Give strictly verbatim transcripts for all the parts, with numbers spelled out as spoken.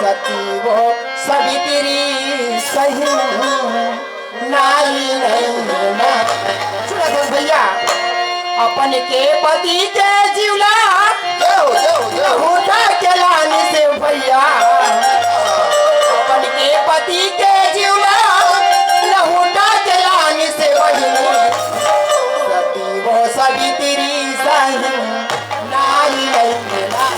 सती वो सावित्री सही नारी नहीं ना। सुना दे भैया, अपन के पति के जीवला लहूटा के लानी से भैया, अपन के पति के जीवला लहूटा के लानी से बहिनी, सती वो सावित्री सही नारी नहीं ना।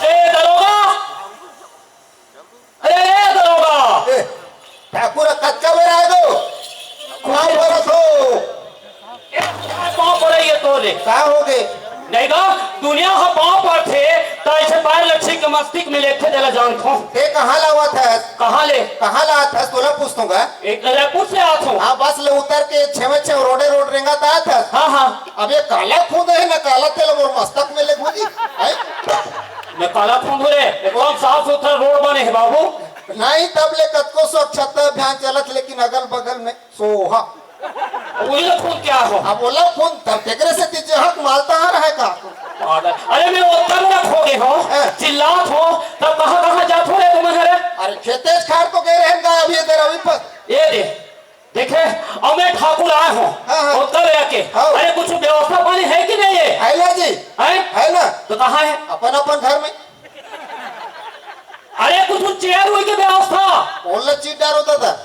ए दरोगा, अरे ए दरोगा। ए, ठाकुर कतका बेर आए दो? पाँव परत हो। ए, पाँव परई हे तोरे। का हो गे? नहीं गा, दुनिया ह पाँव परथे, त ऐसे पैर ल छीक के मस्तिष्क में लेथे, तेला जानथो। ते कहाँ लावत हस? कहाँ ले? कहाँ लावत हस? तोला पूछथों गा। एक रायपुर से आथों। हाँ, बस ले उतर के छेवे छेव रोडे रोड रेंगत आत हस। हाँ, हाँ। अब ये काला खूंद हे ना, काला तेल मोर मस्तक में ले घुसी। हैं? मैं काला खूंद हूँ रे, एकदम साफ सुथरा रोड बने हे बाबू। नहीं, तब ले कतको स्वच्छता अभियान चलत, लेकिन अगल बगल में सोहा। वही ला खूंद क्या हो? अब ओला खूंद तब तेकरे से ती जहक मालता आ रहा है का? पागल। अरे मैं ओतका में खो गए हो, हाँ। चिल्लात हो, तब कहाँ कहाँ जात हो रे तुम हरे? अरे खेते खार तो गए रहन का अभी इधर अभी पर। ये दे, देखे, अब मैं ठाकुर आए हो, हाँ, हाँ। ओतका में आके। हाँ। अरे कुछ व्यवस्था पानी है कि नहीं है? है ना जी। है? है ना। तो कहाँ है? अपन अपन घर में। अरे कुछ चेयर हुई के व्यवस्था। बोलना चीट डारो दादा।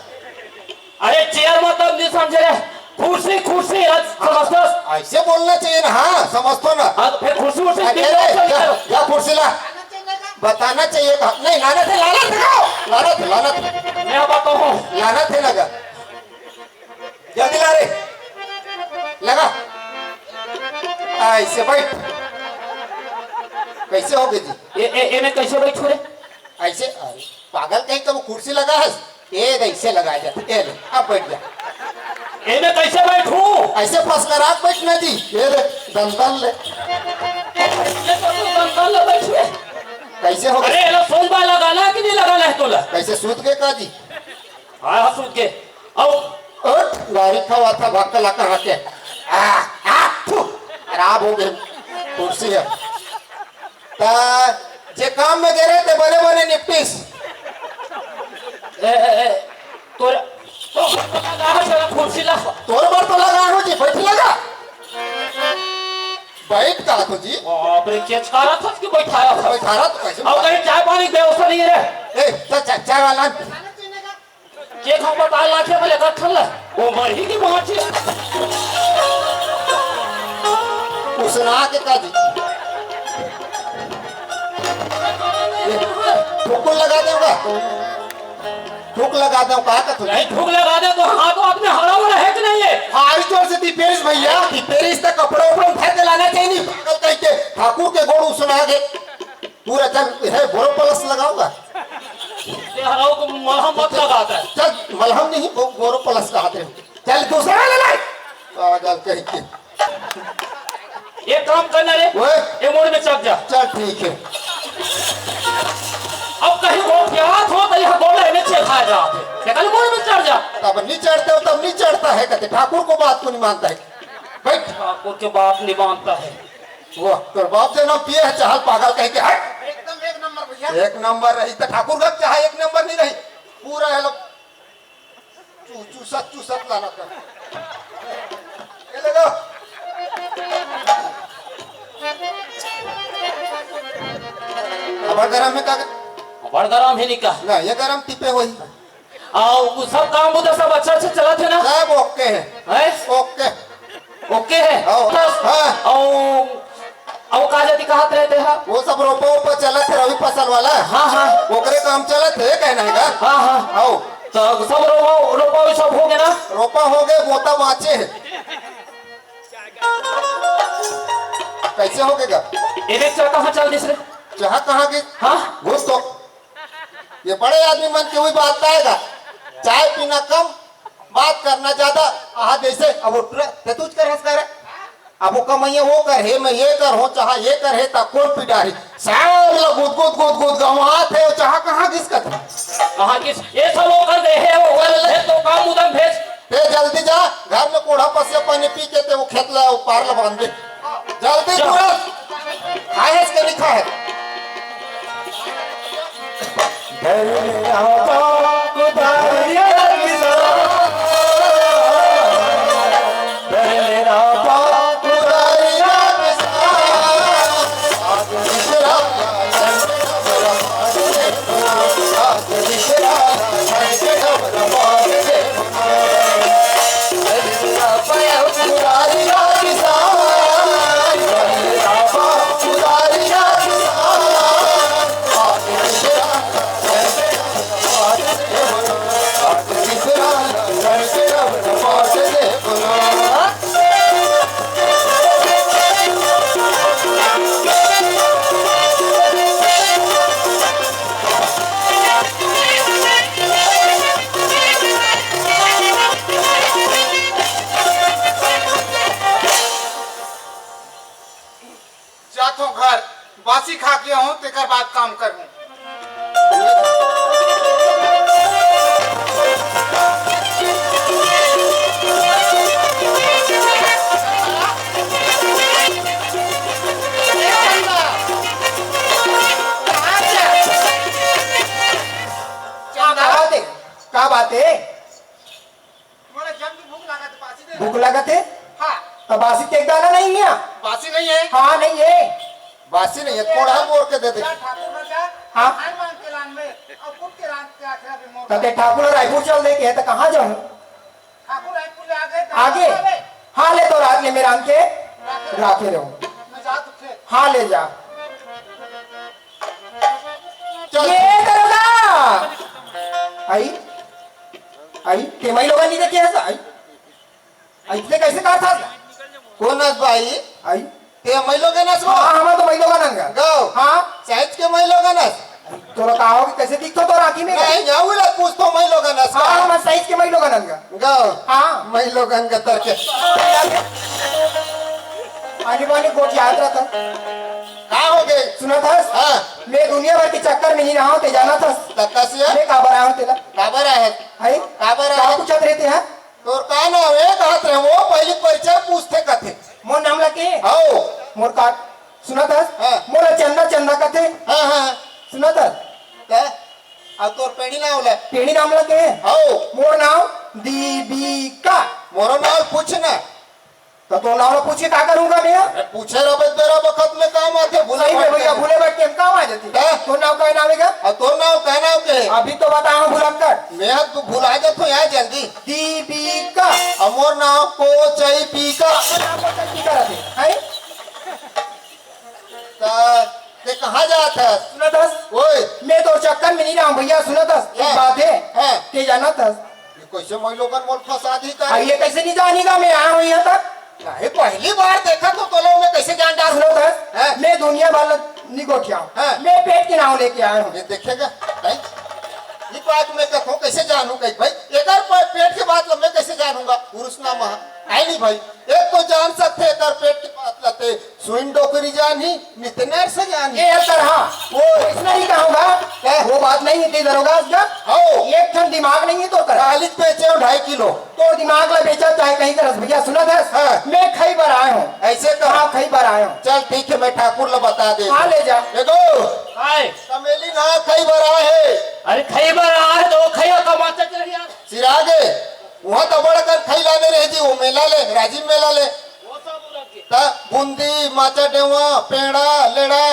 अरे चेयर मतलब नहीं समझे रे, कुर्सी, कुर्सी, आज समझतस? ऐसे बोलना चाहिए ना, हाँ, समझतो ना। हाँ, तो फिर कुर्सी, कुर्सी अरे, की व्यवस्था नहीं जा, करो। जा कुर्सी ला। बताना चाहिए था। नहीं, लाना थे, लाना थे, लाओ। लाना थे, लाना थे। मैं बताता हूँ। लाना थे ना जा। जल्दी ला रे। लगा। ऐसे बैठ। कैसे हो गए जी? ए, ए, ए, मैं कैसे बैठूं रे? ऐसे, अरे, पागल कहीं, कब कुर्सी लगा है? ए, ऐसे लगा जा। ए ले, अब बैठ जा। ए, मैं कैसे बैठूं? ऐसे फसकरा के बैठ ना जी। ये ले, दंदन ले। ये तो तू दंदन ले बैठे। कैसे हो गए? अरे, एला सोच बा लगाना कि नहीं लगाना है तोला? कैसे सूत गए का जी? हाँ, हाँ, सूत के। आओ। उठ, गारी खावा था, भक्कला कहाँ के? आ, आ, थू, खराब हो गए। कुर्सी है। ता, जे काम में गे रहे ते बने बने निपटिस। ए, ए, ए, तोर, तोर बर तो लगा है, चला कुर्सी ला। तोर बर तो लगा हो जी, बैठ लगा। बैठ का तो जी? बाप रे, केचकारा था कि बैठाया था? बैठारा तो कैसे? अब कहीं चाय पानी की व्यवस्था नहीं है रे। ए, चल, चल, चाय वाला। के खाओ बता लाखे में लेकर खल। वो मरही की माँ थी। उसना के का जी? ये ठोकर लगा देगा। ठोक लगा दे, का कथो? नहीं, ठोक लगा दे तो हाँ, तो अपने हरा वाला है कि नहीं है? हारी जोर से दीपेश भैया, दीपेश तक कपड़ा उपड़ा उठा के लाना चाहिए, नहीं पागल कहीं के। ठाकुर के गोड़ उसना के। पूरा चल, है बोरो प्लस लगाऊंगा। ये हराओ को मलहम मत लगाता है। चल, मलहम नहीं, वो बोरो प्लस का हाथ है। चल, दूसरा ले ले। पागल कहीं के। एक काम करना रे, ओए। ये मोड़ में चढ़ जा। चल, ठीक है। अब कहीं वो प्यास हो तो यहाँ गोड़ में चढ़ा जा। निकल, मोड़ में चढ़ जा। तब नहीं चढ़ते हो, तब नहीं चढ़ता है, कहते ठाकुर को बात को नहीं मानता है। बैठ। ठाकुर के बात नहीं मानता है। वो तोर बाप जन्म पिए है, चाहल पागल कहीं के, हट। एकदम एक नंबर भैया। एक नंबर रही तो ठाकुर का चाहे एक नंबर नहीं रही, पूरा है लोग। चू-, चूसत, चूसत लाना कर। ये ले लो। अबड़ गरम है का? अबड़ गरम है निका। ना, ये गरम टिपे वही। आओ, वो सब काम बुता सब अच्छा से चलत है ना? सब ओके है। हैं? ओके। ओके है? हाँ। बस, हाँ। आओ, आओ, का जाति कहत रहते हैं? वो सब रोपा ओपा चलत है, रवि फसल वाला। हाँ, हाँ। ओकरे काम चलत है, कहना है का? हाँ, हाँ। आओ। तो सब रोपा, रोपा भी सब हो गया ना? रोपा हो गए, बोता बाँचे है। कैसे हो गया? एदे चाह कहाँ चल दिस रे? चाह कहाँ की? हाँ? घुस तो। ये बड़े आदमी मन के वही बात आएगा। चाय पीना कम, बात करना ज्यादा। आहा, जैसे अब उठ रहे, ते तुझ कर हंस कर। अब वो कमैया वो कर हे, मैं ये कर हो, चाह ये कर हे, ता कोन पिटारी। सार ला गुद गुद गुद गुद गवात हे, चाह कहाँ गिस कथे? कहाँ गिस? ये सब वो कर दे हे, वो कर दे तो काम उदम भेज। ते जल्दी जा, घर में कोढ़ा पसिया पानी पी के ते वो खेत ला, वो पार ला बांध दे। जल्दी जा। तुरंत। खाए है इसके लिखा है। जाथों घर, बासी खा के आहूं, तेकर बाद काम करहूं। का बात है? का बात है? मोला जम के भूख लागत हे, बासी दे। भूख लागत हे? हाँ। त बासी ते दाना नहीं है? बासी नहीं है? हाँ, नहीं है। बासी नहीं है, थोड़ा मोर के दे दे। जा ठाकुर घर जा, हाँ। खाए मांग के लान में, और कुट के रांध के आखिर अभी मोर त ते ठाकुर रायपुर चल दे के है, त कहाँ जाऊँ? ठाकुर रायपुर ले आ गए, त आगे? आवे। हाँ, ले तो रात ले मेरा आन के राखे रहो। मैं जा तो खेत। हाँ, ले जा। चल। ये दरोगा! आई, आई, ते मई लोगन नहीं देखे हस, आई, आई, ते कैसे कहा था? कोन हस भाई? आई, ते मई लोगन हस वो? हाँ, हम तो मई लोगन हन गा। गौ। हाँ। सहित के मई लोगन हस? तोला का हो कि कैसे दिखतो तो राखी में? नहीं, जाऊ ला पूछ तो मई लोगन हस हाँ, का? हम सहित के मई लोगन हन गा। गौ। हाँ। मई लोगन का तरके। आने वाली गोठ याद रहता। का हो गए? सुनत हस? हाँ। मैं दुनिया भर के चक्कर में नहीं रहा हूँ, ते जानत हस? त कस ये? मैं काबर आया हूँ तेला? काबर आए हस? है? काबर आए का हस? पूछत रहते हैं? तोर का नाम है? कहत रहे वो पहली परिचय पूछते कथे। मोर नाम ला के? हौ। मोर का? सुनत हस? हाँ। मोर चंदा चंदा कथे। हाँ, हाँ। सुनत हस? ते? अब तोर पेड़ी नाम ला? पेड़ी नाम ला के? हौ। मोर नाम दीपिका। मोरो नाम पूछ ना। त तोर नाव ला पूछ के का करूंगा मैं? अरे पूछे रबे तेरा बखत में काम आथे, भूले सही में भइया, भूले बैठ के काम आ जाती। हैं? तोर नाव का नाम है का? अब तोर नाव का नाव के? अभी तो बताओ भुलक्कड़। मैं तू भुला जाथो यार जल्दी। दीपिका। अब मोर नाव कोचई पीका। नाव कोचई पीका रहते, हैं? त ते कहाँ जात हस? सुनत हस? ओए। मैं तो चक्कर में नहीं रहा हूँ भइया, सुनत हस? एक हाँ। बात है। हाँ। ते जानत हस? ये कैसे मई लोगन मोल फंसा दी का? आ, ये कैसे नहीं जानेगा? मैं आया हूँ यहाँ तक। नहीं, पहली बार देखा तो तोला मैं कैसे जान डार सुनत हस? हाँ। मैं दुनिया वाला नहीं गोठिया हूँ। हाँ। मैं पेट के नाव लेके आया हूँ। ये देखेगा? नहीं। ये बात मैं कथो कैसे जानू कहीं भाई? एकर पे-, पेट के बात ला मैं कैसे जानूंगा? पुरुष नाम है। है नहीं भाई। एक तो जान सकते एकर पेट के बात ला ते। सुइन डोकरी जानी, नितनेर से जानी। ये यार तरहा, वो इसने नहीं कहूँगा। क्या? वो बात नहीं थी दरोगा का। हो। एक ठन दिमाग नहीं है तो कर। कालिज बेचे हो ढाई किलो। तो दिमाग ला बेचा चाहे कहीं का रस भैया सुनत हस? हाँ। मैं खई बर आया हूँ। ऐसे कर। हाँ, खई बर आया हूँ। चल ठीक है, मैं ठाकुर ला बता दे। हाँ, ले जा। देखो। आए। तमेली ना खई बर आए है। अरे खई बर आए है तो खई का माचा चढ़ गया। सिरागे, वहाँ तो बड़ा कर खई लाने रह जी, वो मेला ले, राजीव मेला ले। त बूंदी, माचा डेवा, पेड़ा, लेड़ा।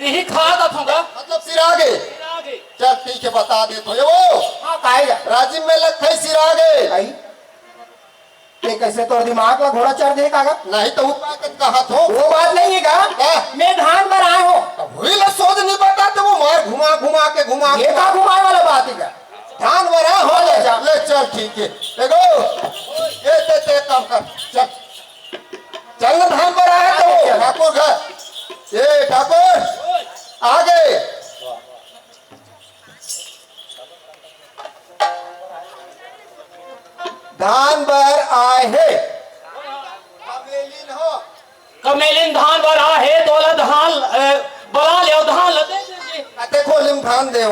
यही खा दा थोड़ा। मतलब सिरागे। सिरागे। चल ठीक है, बता दे तो ये वो। हाँ, काहे जा? राजीव में लग खई सिरागे। भाई, ये कैसे तोर दिमाग ला घोड़ा चढ़ दे कागा? नहीं तो वो बात कहा थो। वो बात नहीं है का? क्या? मैं धान बर आया हूँ। अब हुई ले सोच नहीं बता तो वो मार घुमा घुमा के घुमा ये घुमा। का घुमाए वाला बात है का? धान बर आया हो ले जा। ले चल ठीक है। देखो, ये ते, ते काम कर। चल। आगे। धान बर आए हे। कमेलिन धान बर आए हे, तोला धान, अ, बला ले, धान ल दे दे जी। अते खोलिम धान देव।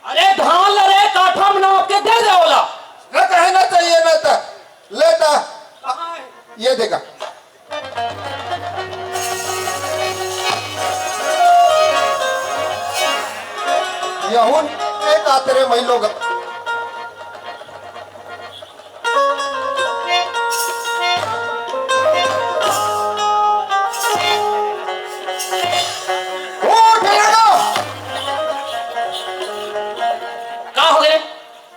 अरे धान ल रे, काठा म नाप के दे दे ओला। न कहे ना चाहिए ना त। ले ता। ये देखा। यहुन एक आतरे मई लोग। उठ लगा। का हो गए?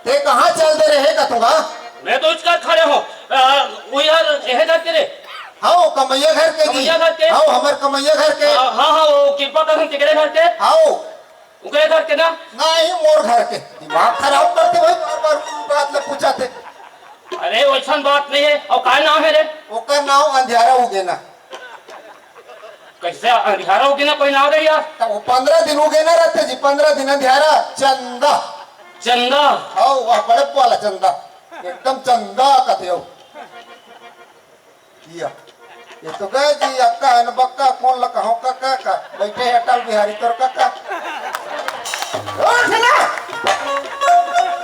ते कहाँ चल दे रहे कथों का? मैं तो उसका खड़े हूँ। अ, वो यार, यह घर के रे। हाँ, कमैया घर के जी। कमैया घर के। हाँ, हमर कमैया घर के। हाँ, हाँ, हाँ, वो कृपा करूँ तेरे घर के। हाँ। ओकरे घर के ना? नहीं, मोर घर के। दिमाग खराब करते भाई, बार-बार बात ल पूछा थे। अरे, वैसन बात नहीं है। और का नाम है रे? ओकर नाम अंधियारा उगेना। कैसे अंधियारा उगेना कोई नाम रे यार? त वो पंद्रह दिन उगेना रहते जी, पंद्रह दिन अंधियारा। चंदा। चंदा? हाँ, वह बड़े वाला चंदा। एकदम चंदा कथे हो। किया। ये तो गए जी, अक्का है न बक्का, कौन लका हो का, का, का? बैठे हैं अटल बिहारी तोर का, का? उठ ना!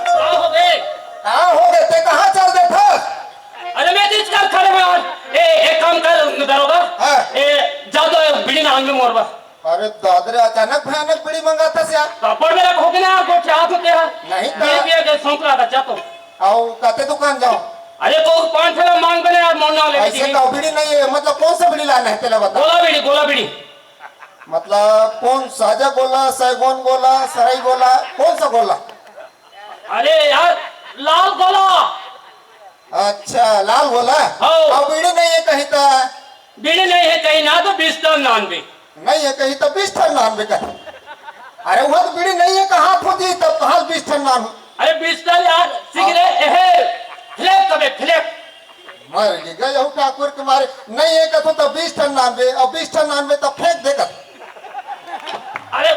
का हो गए? का हो गए? ते कहाँ चल दे था? अरे मैं तो इस कर खड़े हैं यार। ए, एक काम कर दरोगा। हाँ। ए, जा तो बीड़ी ना आंगे मोरबा। अरे दादरे, अचानक भयानक बीड़ी मंगाता से आप। पापड़ मेरा खो गया, आपको क्या होते हैं? नहीं तो। बीड़ी पिया के सौंप रहा था, जा तो। आओ, काते दुकान जाओ। अरे, तो पाँच ठेला मांग बने यार, मोड़ना वाले ऐसे बीड़ी। का बीड़ी नहीं है, मतलब कौन सा बीड़ी लाना है, पहले बता। गोला बीड़ी, गोला बीड़ी। मतलब कौन, साजा गोला, सैगोन गोला, सराई गोला, कौन सा गोला? अरे यार, लाल गोला। अच्छा, लाल गोला। हाँ। अब बीड़ी नहीं है कहीं तो। बीड़ी नहीं है कहीं ना, तो बिस्तर नान भी। नहीं है कहीं तो बीस ठन नान बेटा। अरे वो तो बीड़ी नहीं है, कहाँ फूटी तब कहाँ बीस ठन नान हो? अरे बीस ठन यार, सिगरेट, हाँ। एहे, फ्लैप कबे, फ्लैप। मर गए, गए हूँ ठाकुर के मारे। नहीं है कथो तो बीस ठन नान बे, और बीस ठन नान बे तो फेंक दे कर। अरे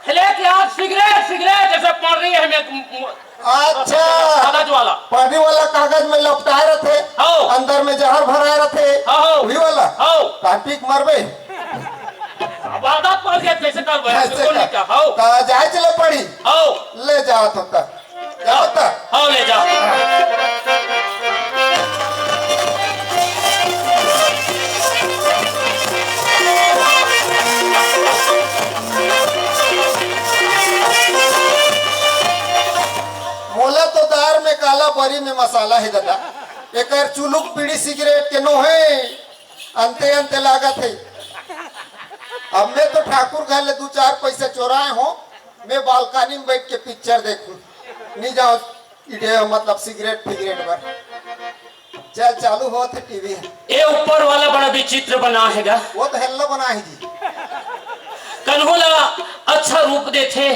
फ्लैप यार, सिगरेट, सिगरेट जैसे पड़ रही है हमें। अच्छा। कागज वाला। पानी वाला कागज में लपटाए रहते, हाँ। अंदर में जहर भराए रहते, हाँ, हाँ। वही वाला। हाँ। कान पी के मरबे। अब आदत पड़ गया, कैसे कर भाई? कैसे कौन कर? क्या? हाँ। का जाए चले पड़ी। हाँ। ले जाओ तो कर। जाओ तो। हाँ, ले जाओ। मोला तो दार में काला, बरी में मसाला है दादा। एकर चुलुक बीड़ी सिगरेट के नो है, अंते अंते लागत है। अब मैं तो ठाकुर घर ले दू चार पैसा चोराए हो, मैं बालकनी में बैठ के पिक्चर देखूं, नहीं जाओ इडे, मतलब सिगरेट फिगरेट बर। चल, चालू होत हे टीवी। ए ऊपर वाला बड़ा विचित्र बना है गा। वो तो हेल्ला बना है जी। कन्हू ला अच्छा रूप देथे,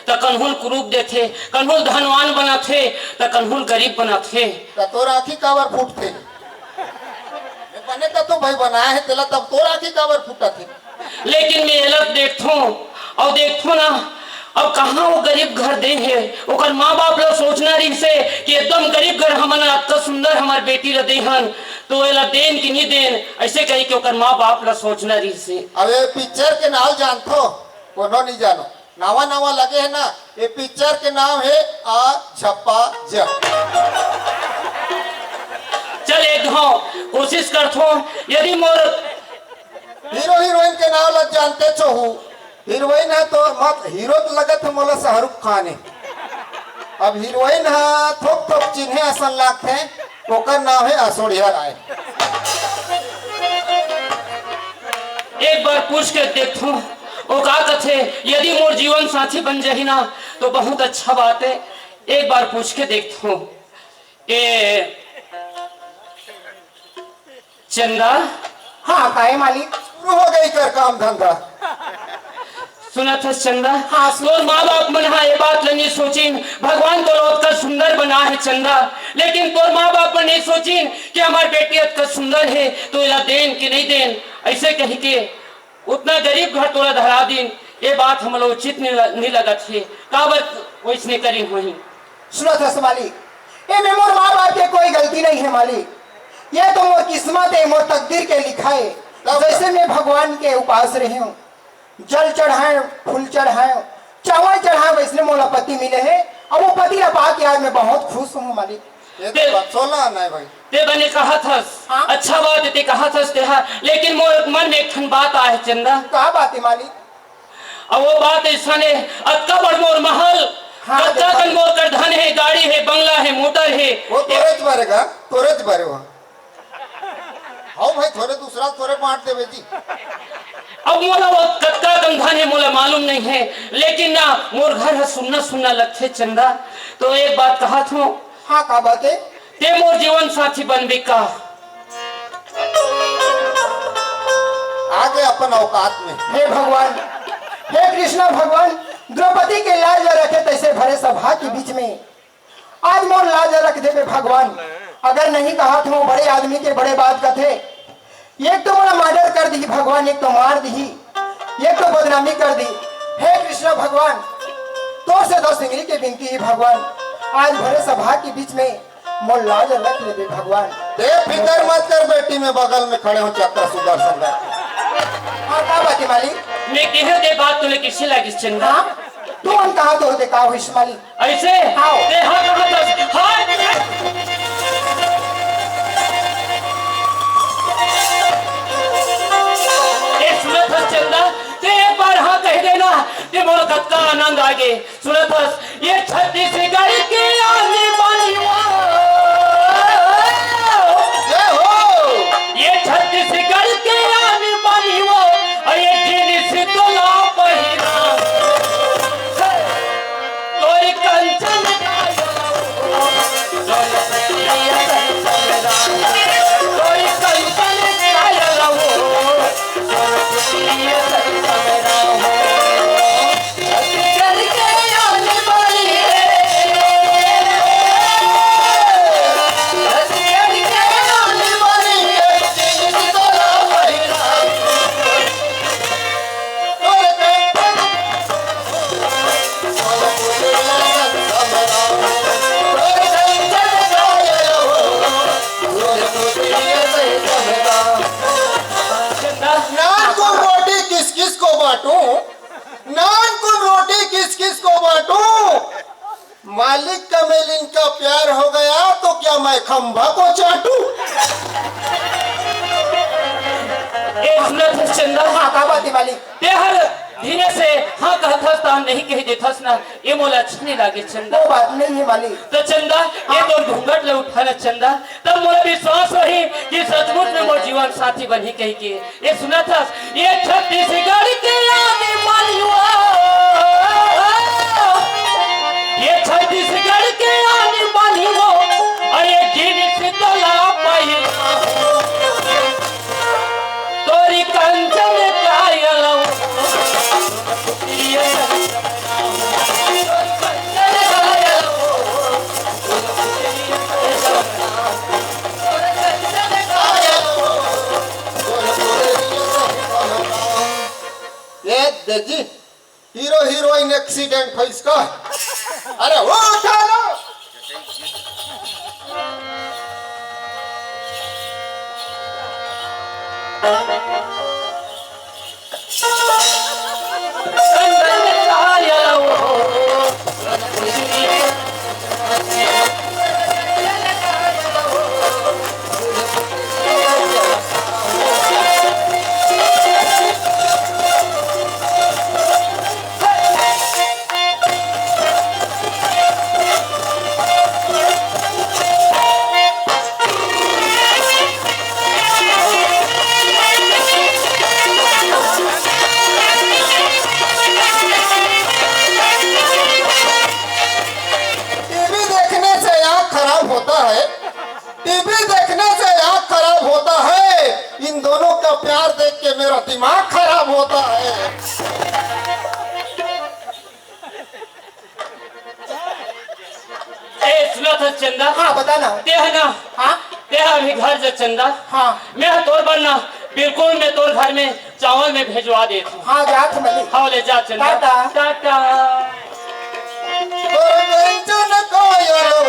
त कन्हू ल कुरूप देथे, कन्हू ल धनवान बनाथे, त कन्हू ल गरीब बनाथे। त तोर आँखी काबर फूटथे? मैं बने त तो भाई बनाए हे तेला, तब तोर आँखी काबर फूटथे? लेकिन मैं एला देखथों अउ देखथों ना, अब कहाँ वो गरीब घर दे हे, ओकर माँ बाप ला सोचना रहिसे कि एकदम गरीब घर हमन ला अतका सुंदर हमर बेटी ला दे हन, तो एला देन कि नी देन, ऐसे कही के ओकर माँ बाप ला सोचना रहिसे। अब ये पिक्चर के नाव जानथो? कोनो नहीं जानो, नवा नवा लगे है ना। ये पिक्चर के नाम है आ झप्पा जप। चल एक घाव कोशिश करथों, यदि मोर हीरो हीरोइन के नाम लग जानते चोहू। हीरोइन है तो मत, हीरो तो लगत है मोला शाहरुख खान है। अब हीरोइन है थोक थोक चिन्हे असन लागथे, ओकर नाम है ऐश्वर्या राय। एक बार पूछ के देखथों, वो का कथे, यदि मोर जीवन साथी बन जाही ना, तो बहुत अच्छा बात है। एक बार पूछ के देखथों। ए, चंदा। हाँ, काहे मालिक? शुरू हो गई कर काम धंधा। सुनत हस चंदा? हाँ, सुन। तोर माँ बाप मन हा ये बात ल नी सोचिन, भगवान तोला ओतका सुंदर बना है चंदा, लेकिन तोर माँ बाप मन नहीं सोचिन कि हमार बेटी अतका सुंदर है, तो एला देन कि नहीं देन, ऐसे कह के उतना गरीब घर तोला धरा दिन, ये बात हमला उचित नहीं ल-, नहीं लगत हे। काबर वैसने करिन होही? सुनत हस मालिक, एमे मोर माँ बाप के कोई गलती नहीं है मालिक, ये तो मोर किस्मत है, मोर तकदीर के लिखा है। तब जैसे मैं भगवान के उपास रही हूँ, जल चढ़ाए, फूल चढ़ाए, चावल चढ़ाए, वैसने मोला पति मिले है। अब वो पति ला पा के आज मैं बहुत खुश हूँ मालिक। ये तो ते बात सोना नहीं भाई। ते बने कहत हस, हाँ? अच्छा बात ते कहत हस ते हा, लेकिन मोर मन में एक ठन बात आहे चंदा। का बात है मालिक? अब वो बात ऐसा ने, अतका बड़ मोर महल, हाँ, अतका देखा। कन मोर कर धन है, गाड़ी है, बंगला है, मोटर है। वो तोरे च बारे का, तोरे च बारे वो। हाँ भाई, थोरे दूसरा थोरे बांट देवे जी। अब मोला वो कतका कन धन है, मोला मालूम नहीं है, लेकिन ना, मोर घर है सुन्ना सुन्ना लगथे चंदा। तो एक बात कहत हूँ। हाँ, का बात है? ते मोर जीवन साथी बनबे का? आगे अपन औकात में। हे भगवान, हे कृष्णा भगवान, द्रौपदी के लाज रखे तैसे भरे सभा के बीच में आज मोर लाज रख देबे भगवान। अगर नहीं कहा तो बड़े आदमी के बड़े बात कथे। एक तो मोला मर्डर कर दी भगवान, एक तो मार दी, एक तो बदनामी कर दी। हे कृष्णा भगवान, तोर से दो सिंगरी के बिनती है भगवान, आज भरे सभा के बीच में मोर लाज रख लेबे भगवान। ते फिकर मत कर बेटी, मैं बगल में खड़े हूँ चक्र सुदर्शन। हाँ, का बात है मालिक? मैं कहे दे बात तोला किसे लागिस चंदा? हाँ? तू मन कहा तो होते का होइस मालिक? ऐसे? हाँ। ते हाँ कहा तो, हाँ। ए सुनत हस चंदा, ते एक बार हाँ कह देना, ते मोर कतका आनंद आगे। सुनत हस, ये छत्तीसगढ़ के आने वाली वो। जय हो। ये छत्तीसगढ़ के आने वाली वो, और ये जींस तोला पहिरा। तोरी कंचन काया, तोरी कंचन काया, तोरी कंचन काया। नान कुन रोटी किस किस को बांटूं? नान कुन रोटी किस किस को बांटूं? मालिक का मेलिन का प्यार हो गया तो क्या मैं खंभा को चाटूं? ए सुनत हस चंदा? हाँ, का बात है मालिक? ते हर धीरे से हाँ कहत हस, त नहीं कह देत हस ना, ये मोला अच्छा नहीं लागे चंदा। वो बात नहीं है मालिक। तो चंदा, ये हाँ। तोर घूंघट ले उठा ना चंदा, तब मोला विश्वास होही कि सचमुच में मोर जीवन साथी बनही कहिके। ये सुनत हस, ये छत्तीसगढ़ के आने वाली वो, ये छत्तीसगढ़ के आने वाली वो, और ये जींस तोला पहिरा। तोरी कंचन काया, तोरी कंचन काया। ये देखी, हीरो हीरोइन एक्सीडेंट होइस का? अरे वो उठा लो। टीवी देखने से आँख खराब होता है, टीवी देखने से आँख खराब होता है, इन दोनों का प्यार देख के मेरा दिमाग खराब होता है। ए, सुनत हस चंदा? हाँ, बता ना। ते ह ना, हाँ? ते ह अभी घर जा चंदा। हाँ। मैं ह तोर बर ना, बिल्कुल मैं तोर घर में चावल में भेजवा देत हूँ। हाँ, जात मली। हाँ, ले जा चंदा। टाटा। टाटा। तोर कंचन कायल हो।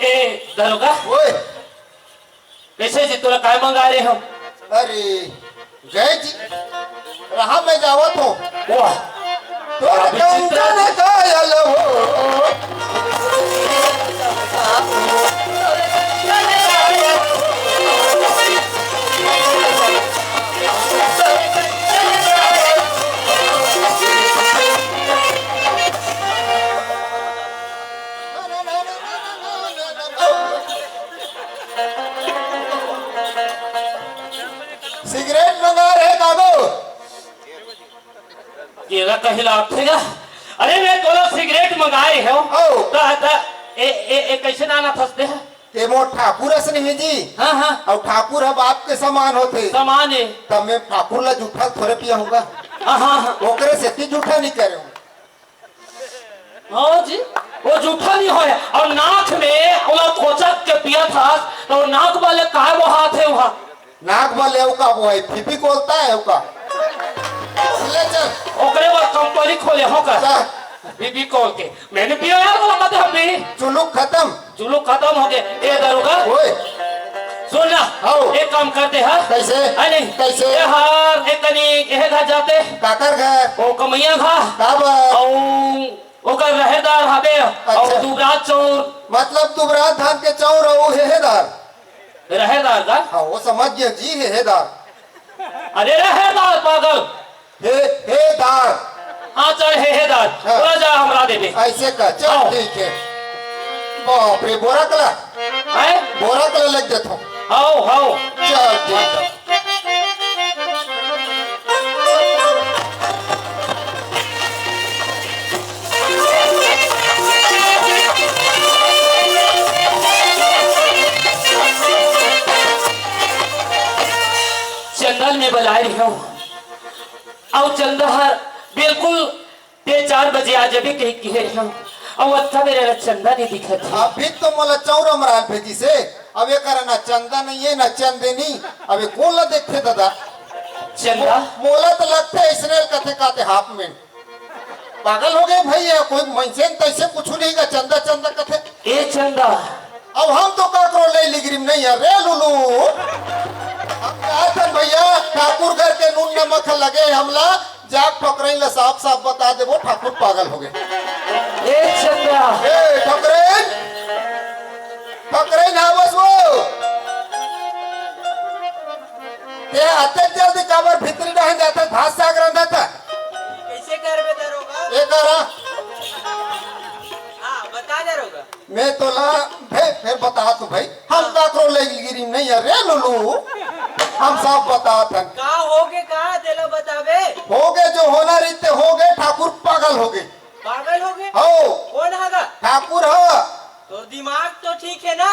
ए, दरोगा। ओए। कइसे जी, तोला काय मंगाए रहे हो? अरे, गए जी, रहा मैं जावत हूँ। वाह। तोर अभी चिंता कंचन कायल हो। सिगरेट मंगा रहे बाबू। केला कहीं लागथे गा? अरे मैं तोला सिगरेट मंगाए हो। ओ। त, त, ए, ए, ए, कइसे नाना फंसते हैं? ते मोर ठाकुर असन हे जी। हाँ, हाँ। अउ ठाकुर ह बाप के समान होथे। समान हे। तब मैं ठाकुर ला जूठा थोरे पियाहूँगा। हाँ, हाँ, हाँ। ओकरे सेती जूठा नहीं करे हूँ। हाँ जी, वो जूठा नहीं होय। अउ नाक में ओला खोचक के पिया था, त नाक वाले काय बोहात हे वहाँ? नाक वाले वो का बोहाय, फीफी कोलता है वो का। ले चल। ओकरे बर कंपनी खोले हो का? चल। फीफी कोल के। मैंने पिया यार, वो मत हम भी। चुलुक खत्म। चुलुक खत्म हो गए। ए दरोगा। ओए। सुन ना। हाँ। एक काम करते हैं। कइसे? अरे नहीं। कइसे? ए हार, एक कनी, ए घर जाते। काकर घर? ओ कमैया घर। काबर? अउ ओकर रहेदार हबे, अच्छा। अउ दुबराज चौर। मतलब दुबराज धान के चौर अउ हेहेदार? रहेदार का? हाँ, वो समझ गया जी, हेहेदार। अरे रहेदार पागल। हे, हेदार। हाँ, चल हेहेदार। हाँ। बोला जा हमरा देबे। ऐसे का, चल हाँ। ठीक है। बाप रे, बोरा कला। हैं? बोरा कला लग जाता हूँ। हाओ, हाओ। चल ठीक है। चंदा ल मैं बलाए रहे हूँ, अउ चंदा हर बिल्कुल ते चार बजे आ जाबे कहि कहे रहे हूँ, अउ अतका बेरा ला चंदा नहीं दिखत हे। अभी तो मोला चौरा मराल भेजिस हे, अब एकरा ना चंदा नहीं है ना चंदेनी, अब ये कोन ला देखथे दादा? चंदा? मो-, मोला तो लगथे इसने कथे काते हाफ में। पागल हो गए भैया, कोई मनसे न तैसे कुछ नहीं का चंदा चंदा कथे। ए चंदा। अब हम तो काकरो ले लिगरिम नहीं है रे लुलू। हम कहत हन भैया, ठाकुर घर के नून नमक लगे हमला, जाक ठोकरई ला साफ साफ बता देबो, ठाकुर पागल हो गए। ए चंदा। ए ठोकरई, ठोकरई ना बस वो। ते अतेक जल्दी काबर भीतरी डहन जाथे, भात साग रांधत? कइसे करबे दरोगा? ए करा। हाँ, बता दरोगा। मैं तोला, भे, फेर बता तू भाई। हम काकरो ले गिरी नहीं है रे लुलू। हम सब बतात हन। का होगे का तेला बताबे? होगे जो होना रहिथे होगे, ठाकुर पागल होगे। पागल होगे? हो। कोन हा गा? ठाकुर ह। तोर दिमाग तो ठीक है ना?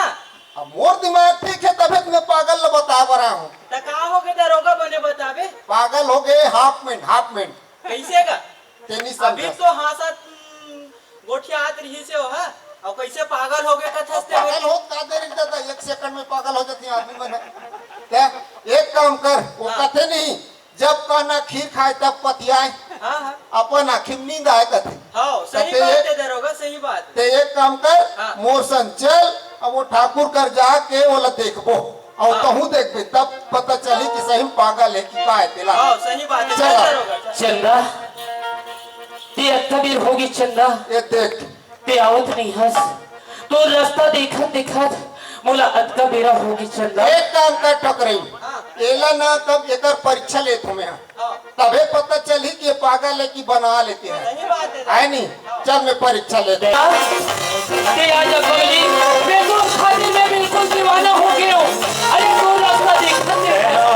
अब मोर दिमाग ठीक है, तभे तो मैं पागल ल बता बर आए हूँ। त का होगे दरोगा बने बताबे? पागल होगे, हाफ मैन, हाफ मैन। कइसे गा? ते नहीं अभी समझस। तो हाँसत, हम्म, गोठियात रहिस हे ओहा, अउ कइसे पागल होगे कथस अब ते पागल बोल? होत का देरी दादा, एक सेकंड में पागल हो जाथे आदमी मन। ते एक काम कर, वो हाँ। कथे नहीं, जब कहना खीर खाए तब पतियाए। हाँ, हाँ। अपन आँखी में नींद आए कथे। हाँ, सही ते बात एक, है दरोगा, सही बात है। ते एक काम कर, हाँ। मोर संग चल, अब वो ठाकुर कर जाके ओला देखबो, अउ हाँ। तहूँ देखबे, तब पता चली कि सही में पागल है कि का है तेला। हाँ, सही बात है, चल चल। दरोगा, चल। चंदा, ते अतका बेर होगे चंदा। ये देख, ते आवत नहीं हस। तोर रस्ता देखत देखत मोला अतका बेरा होगे चंदा। एक काम कर ठकरई, हाँ। एला ना तब एकर परीक्षा लेत हूँ मैं। हाँ। तभे पता चलही कि ये पागल है कि बना लेते हैं। सही बात है। आए नहीं? चल मैं परीक्षा लेत हूँ। ते आजा पगली, मैं तो खातिर मैं बिल्कुल दीवाना हो गया हूँ। अरे तोर रस्ता देखत देखत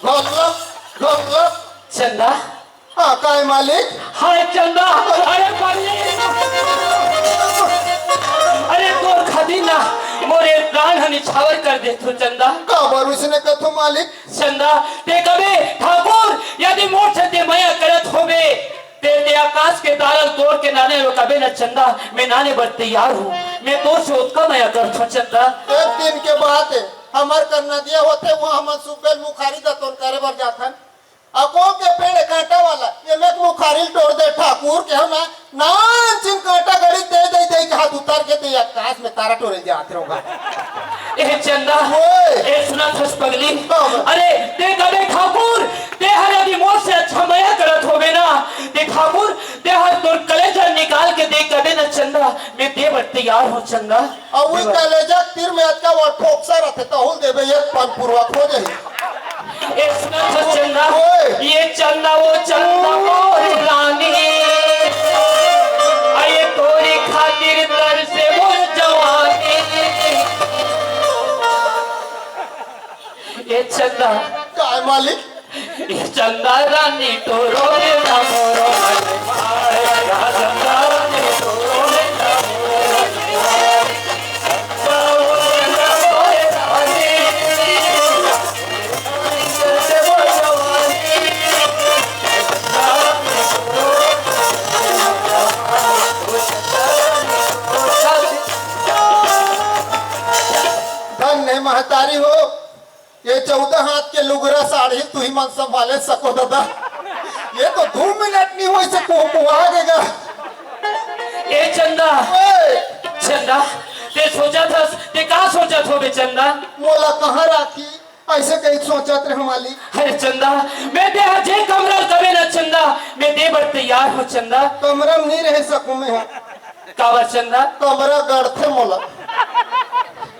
ढोलक, ढोलक। चंदा। हाँ, काय मालिक? हाय चंदा, अरे बल्ले। अरे तोर खातिर ना मोर ए प्राण ह निछावर कर देथों चंदा। काबर वइसने कथो मालिक? चंदा, ते कबे ठाकुर, यदि मोर से ते मया करत होबे, ते, ते आकाश के तारा ल तोड़ के लाने बर कबे न चंदा, मैं लाने बर तैयार हूँ। मैं तोर से ओतका मया करथों चंदा। एक दिन के बात हे, हमर कर नदिया होथे, उहाँ हमन सुबेल मुखारी दतोन करे बर जाथन। अको के पेड़ कांटा वाला, एमे के मुखारी ल टोर दे ठाकुर के हम ना, नानचिन कांटा गड़ी दे दे दे के हाथ उतार के ते आकाश में तारा टोरे ल जात रहोगा। ए चंदा, ओए। ए सुनत हस पगली। हाँ। अरे, ते कबे ठाकुर, ते हर यदि मोर से अच्छा मया करत होबे ना, ते ठाकुर, ते हर तोर कलेजा निकाल के दे कबे ना चंदा, मैं दे बर तैयार हूँ चंदा। अउ उही कलेजा तीर में अतका वो फोकसा रथे, तहुल देबे एक पन पुरवा खो जाही। ए सुनत हस चंदा, ओए। ये चंदा वो चंदा मोर रानी, आ ये तोरी खातिर तरसे मोर जवानी। ए चंदा। काय मालिक? ए चंदा रानी तोरो रे ना मोरो। ए चंदा रानी तोरो रे ना मोरो। धन हे महतारी हो, ये चौदह हाथ के लुगरा साड़ी तुही मन संभाले सको ददा। ये तो दू मिनट नहीं होइस कुहकुहा गेगा। ए चंदा, ओए। चंदा, ते सोचत हस, ते का सोचत होबे चंदा? मोला कहाँ राखी? अइसे कही सोचत रहे मालिक। अरे चंदा, मैं ते हर जे कमरा कबे ना चंदा, मैं दे बर तैयार हूँ चंदा। कमरा में नहीं रह सकूं मैं। काबर चंदा? कमरा गड़थे मोला।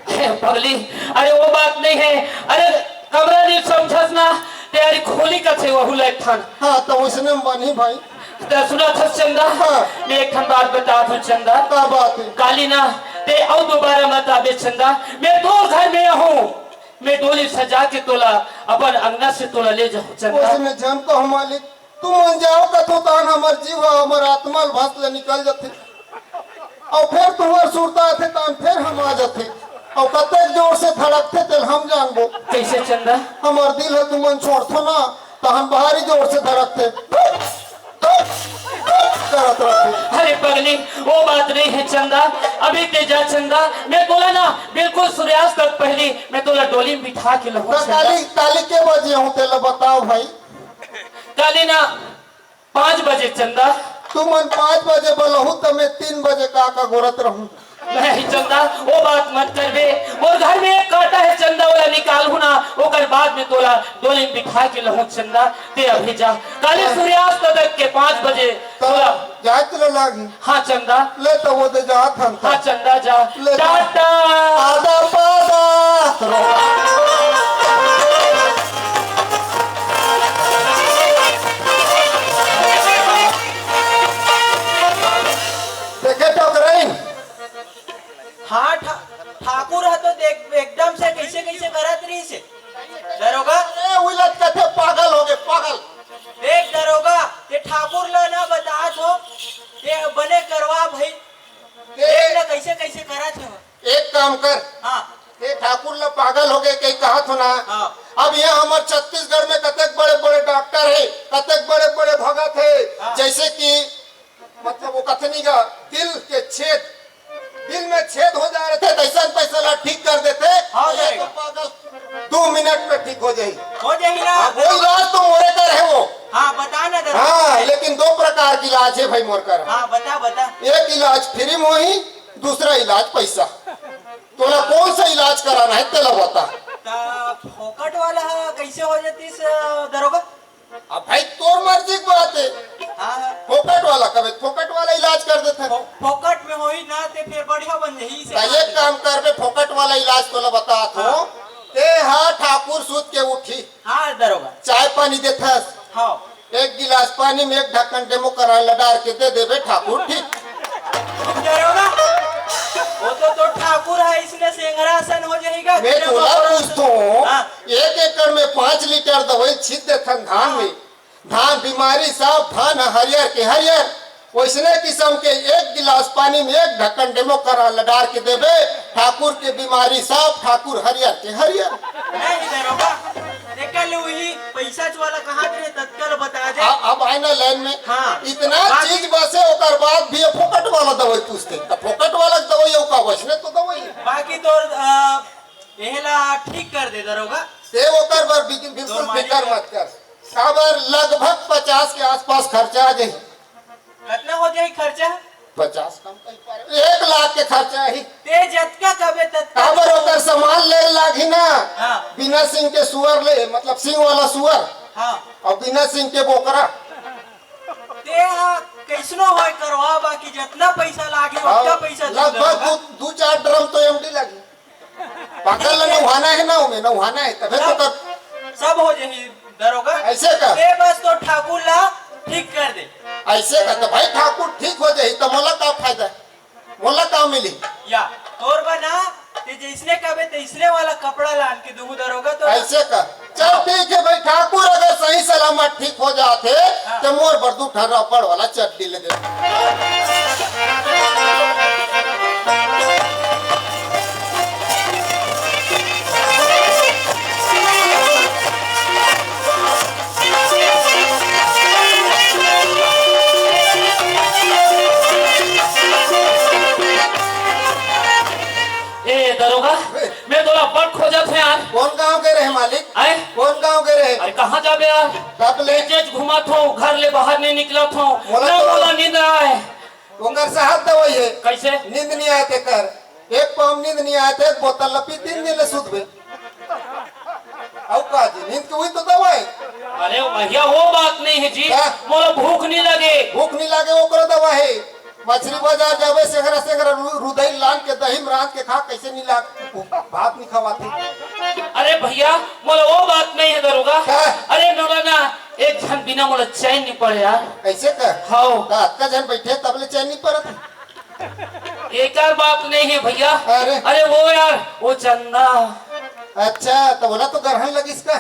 हे पगली, अरे वो बात नहीं हे। अरे कमरा नहीं समझस ना, ते अरे खोली कथे वहू ला एक ठन। हाँ, त वइसने में बनी भाई। ते सुनत हस चंदा? हाँ। मैं एक ठन बात बतात हूँ चंदा। का बात हे? काली ना, ते अउ दोबारा मत आबे चंदा। मैं तोर घर में हूँ। मैं डोली सजा के तोला अपन अंगना से तोला ले जाहूँ चंदा। वइसने झन कहो मालिक, तुमन जाव कथो तान हमर जीव ह, हमर आत्मा ल भस ले निकल जथे। अउ फेर तुंहर सुरता आथे तान फेर हम आ जथे। अउ कतेक जोर से धड़कथे तेल हम जानबो। कइसे चंदा? हमर दिल ह तुमन छोड़थो ना, तहन भारी जोर से धड़कथे। करत रथे। अरे पगली, वो बात नहीं हे चंदा, अभी ते जा चंदा, मैं तोला ना बिल्कुल सूर्यास्त तक पहली मैं तोला डोली में बिठा के लहूँ त चंदा। काली, काली के बजे हूँ तेला बताव भाई। काली ना पाँच बजे चंदा। तुमन पाँच बजे बलहू त मैं तीन बजे का का गोरत रहूँ। नहीं चंदा, वो बात मत करबे। मोर घर में एक कांटा हे चंदा, ओला निकालहूँ ना, ओकर बाद में तोला डोली में बिठा के लहूँ चंदा। ते अभी जा, काली सूर्यास्त तक के पाँच बजे त तोला जाए त ले लागी। हाँ चंदा। ले त वो दे जात हन त। हाँ चंदा जा। ले त। टाटा। आदा पादा। देखे टोकरइन। हाँ, ठा-, ठाकुर ह तो देख, एकदम से कइसे कइसे करत रहिस हे। दरोगा? अरे, उही लत कथे पागल होगे, पागल। देख दरोगा, ते ठाकुर ला ना बतात हो, ते बने करवा भाई। ते देख ना कइसे कइसे करत हे। एक काम कर। हाँ। ते ठाकुर ला पागल होगे कही कहत हो ना। हाँ। अब ये हमर छत्तीसगढ़ में कतेक बड़े बड़े डॉक्टर हे, कतेक बड़े बड़े भगत हे, हाँ। जइसे कि मतलब वो कथनी का दिल के छेद, दिल में छेद हो जा रहे थे, तइसन पैसा ला ठीक कर देथे। हाँ, ये जाएगा। तो पागल दो मिनट में ठीक हो जाही। हो जाही ना। हाँ, वो इलाज तो मोरे कर हे वो। हाँ, बता ना दरोगा। हाँ, लेकिन दो प्रकार के इलाज हे भाई मोर कर। हाँ, बता, बता। एक इलाज फ्री में होही, दूसरा इलाज पैसा। तोला कौन सा इलाज कराना हे, तेला बता। त फोकट वाला ह, कइसे हो जतिस, अ, दरोगा? अब भाई तोर मर्जी के बात हे। हाँ, हाँ। फोकट वाला कबे फोकट वाला इलाज कर देथे। फो-, फोकट में होही ना ते फेर बढ़िया बन जाही, इसे त बात एक हे। काम करबे, फोकट वाला इलाज तोला बतात हो। हाँ। ते हा ठाकुर सूत के उठी। हाँ दरोगा। चाय पानी देथस। हाँ। एक गिलास पानी में एक ढक्कन डेमो कराल ला डार के दे देबे ठाकुर ठीक। दरोगा, वो तो, तो ठाकुर ह इसने सेंगरा असन हो जाही गा, मैं तेरे तोला ऊपर पूछथों, हाँ। एक एकड़ में पाँच लीटर दवई छींच देथन धान में, धान बीमारी सब, धान ह हरियर के हरियर, वइसने किसम के एक गिलास पानी में एक ढक्कन डेमो करा ल डार के देबे, ठाकुर के बीमारी सब, ठाकुर हरियर के हरियर। नहीं दरोगा, एकर ले उही पैसा वाला कहाँ दे, तत्काल बता दे। आ, अब आए ना लाइन में, हाँ। इतना बाकी चीज बसे, ओकर बाद भी ये फोकट वाला दवाई पूछते, त फोकट वाला दवाई अउ का, वइसने तो दवाई। बाकी तोर, अ, एहला ठीक कर दे दरोगा। ते ओकर बर बिल्कुल, बिल्कुल तोर मालिक फिकर है। मत कर। काबर लगभग पचास के आसपास खर्चा आ जाही। कतना हो जाही खर्चा? पचास कम कहीं पर। एक लाख के खर्चा आही। ते जतका कबे ततका काबर तो ओकर सामान ले लागही ना। हाँ। बिना सिंग के सुअर ले, मतलब सिंग वाला सुअर। हाँ। अउ बिना सिंग के बोकरा। ते हा कइसनो होय करवा, बाकी जतना पैसा लागही, हाँ, ओतना पैसा तू लगभग दरोगा। दू, दू चार ड्रम तो एमडी लागही। पाकल ल नउहाना हे ना, ओमे नउहाना हे, तभे तो सब, कर। सब हो जाही दरोगा। अइसे का? ते बस तो ठाकुर ला ठीक कर दे। अइसे का? त भाई ठाकुर ठीक हो जाही, त मोला का फायदा? मोला का मिली? या, तोर बना, ते जइसने कबे, तइसने वाला कपड़ा लान के दूहूं दरोगा तो। अइसे का? चल ठीक हे भाई, ठाकुर अगर सही सलामत ठीक हो जात हे, हाँ। त मोर बर दू ठन रबड़ वाला चड्डी ले दे। ए दरोगा, ए। मैं तोला बड़ खोजत हंव यार। कोन गांव के रहे मालिक? आय? कोन गांव के रहे? अरे कहाँ जाबे यार? तब ले। तेजेच घूमत हंव, घर ले बाहर नहीं निकलत हंव। मोला ना तो मोला नींद आय। ओकर साहब दवाई हे। कइसे? नींद नहीं आय तेकर। एक पाम नींद नहीं आय ते एक बोतल ल पी तीन दिन ले सुतबे। अउ का जी, नींद के उही तो दवाई। अरे भइया, वो बात नहीं हे जी। का? मोला भूख नहीं लगे। भूख नहीं लगे, ओकरो दवा हे। मछरी बाजार जाबे, सेंगरा, सेंगरा रु-, रुदई लान के दही में रांध के खा, कइसे नहीं लाग, भात नहीं खवाथे। अरे भइया, मोला वो बात नहीं हे दरोगा। का? अरे मोला ना, एक झन बिना मोला चैन नहीं पड़े यार। अइसे का? हव। का अतका झन बइठे, तब ले चैन नहीं पड़त? एकर बात नहीं हे भइया। अरे। अरे वो यार, वो चंदा। अच्छा, त ओला तो गरहन लगिस का?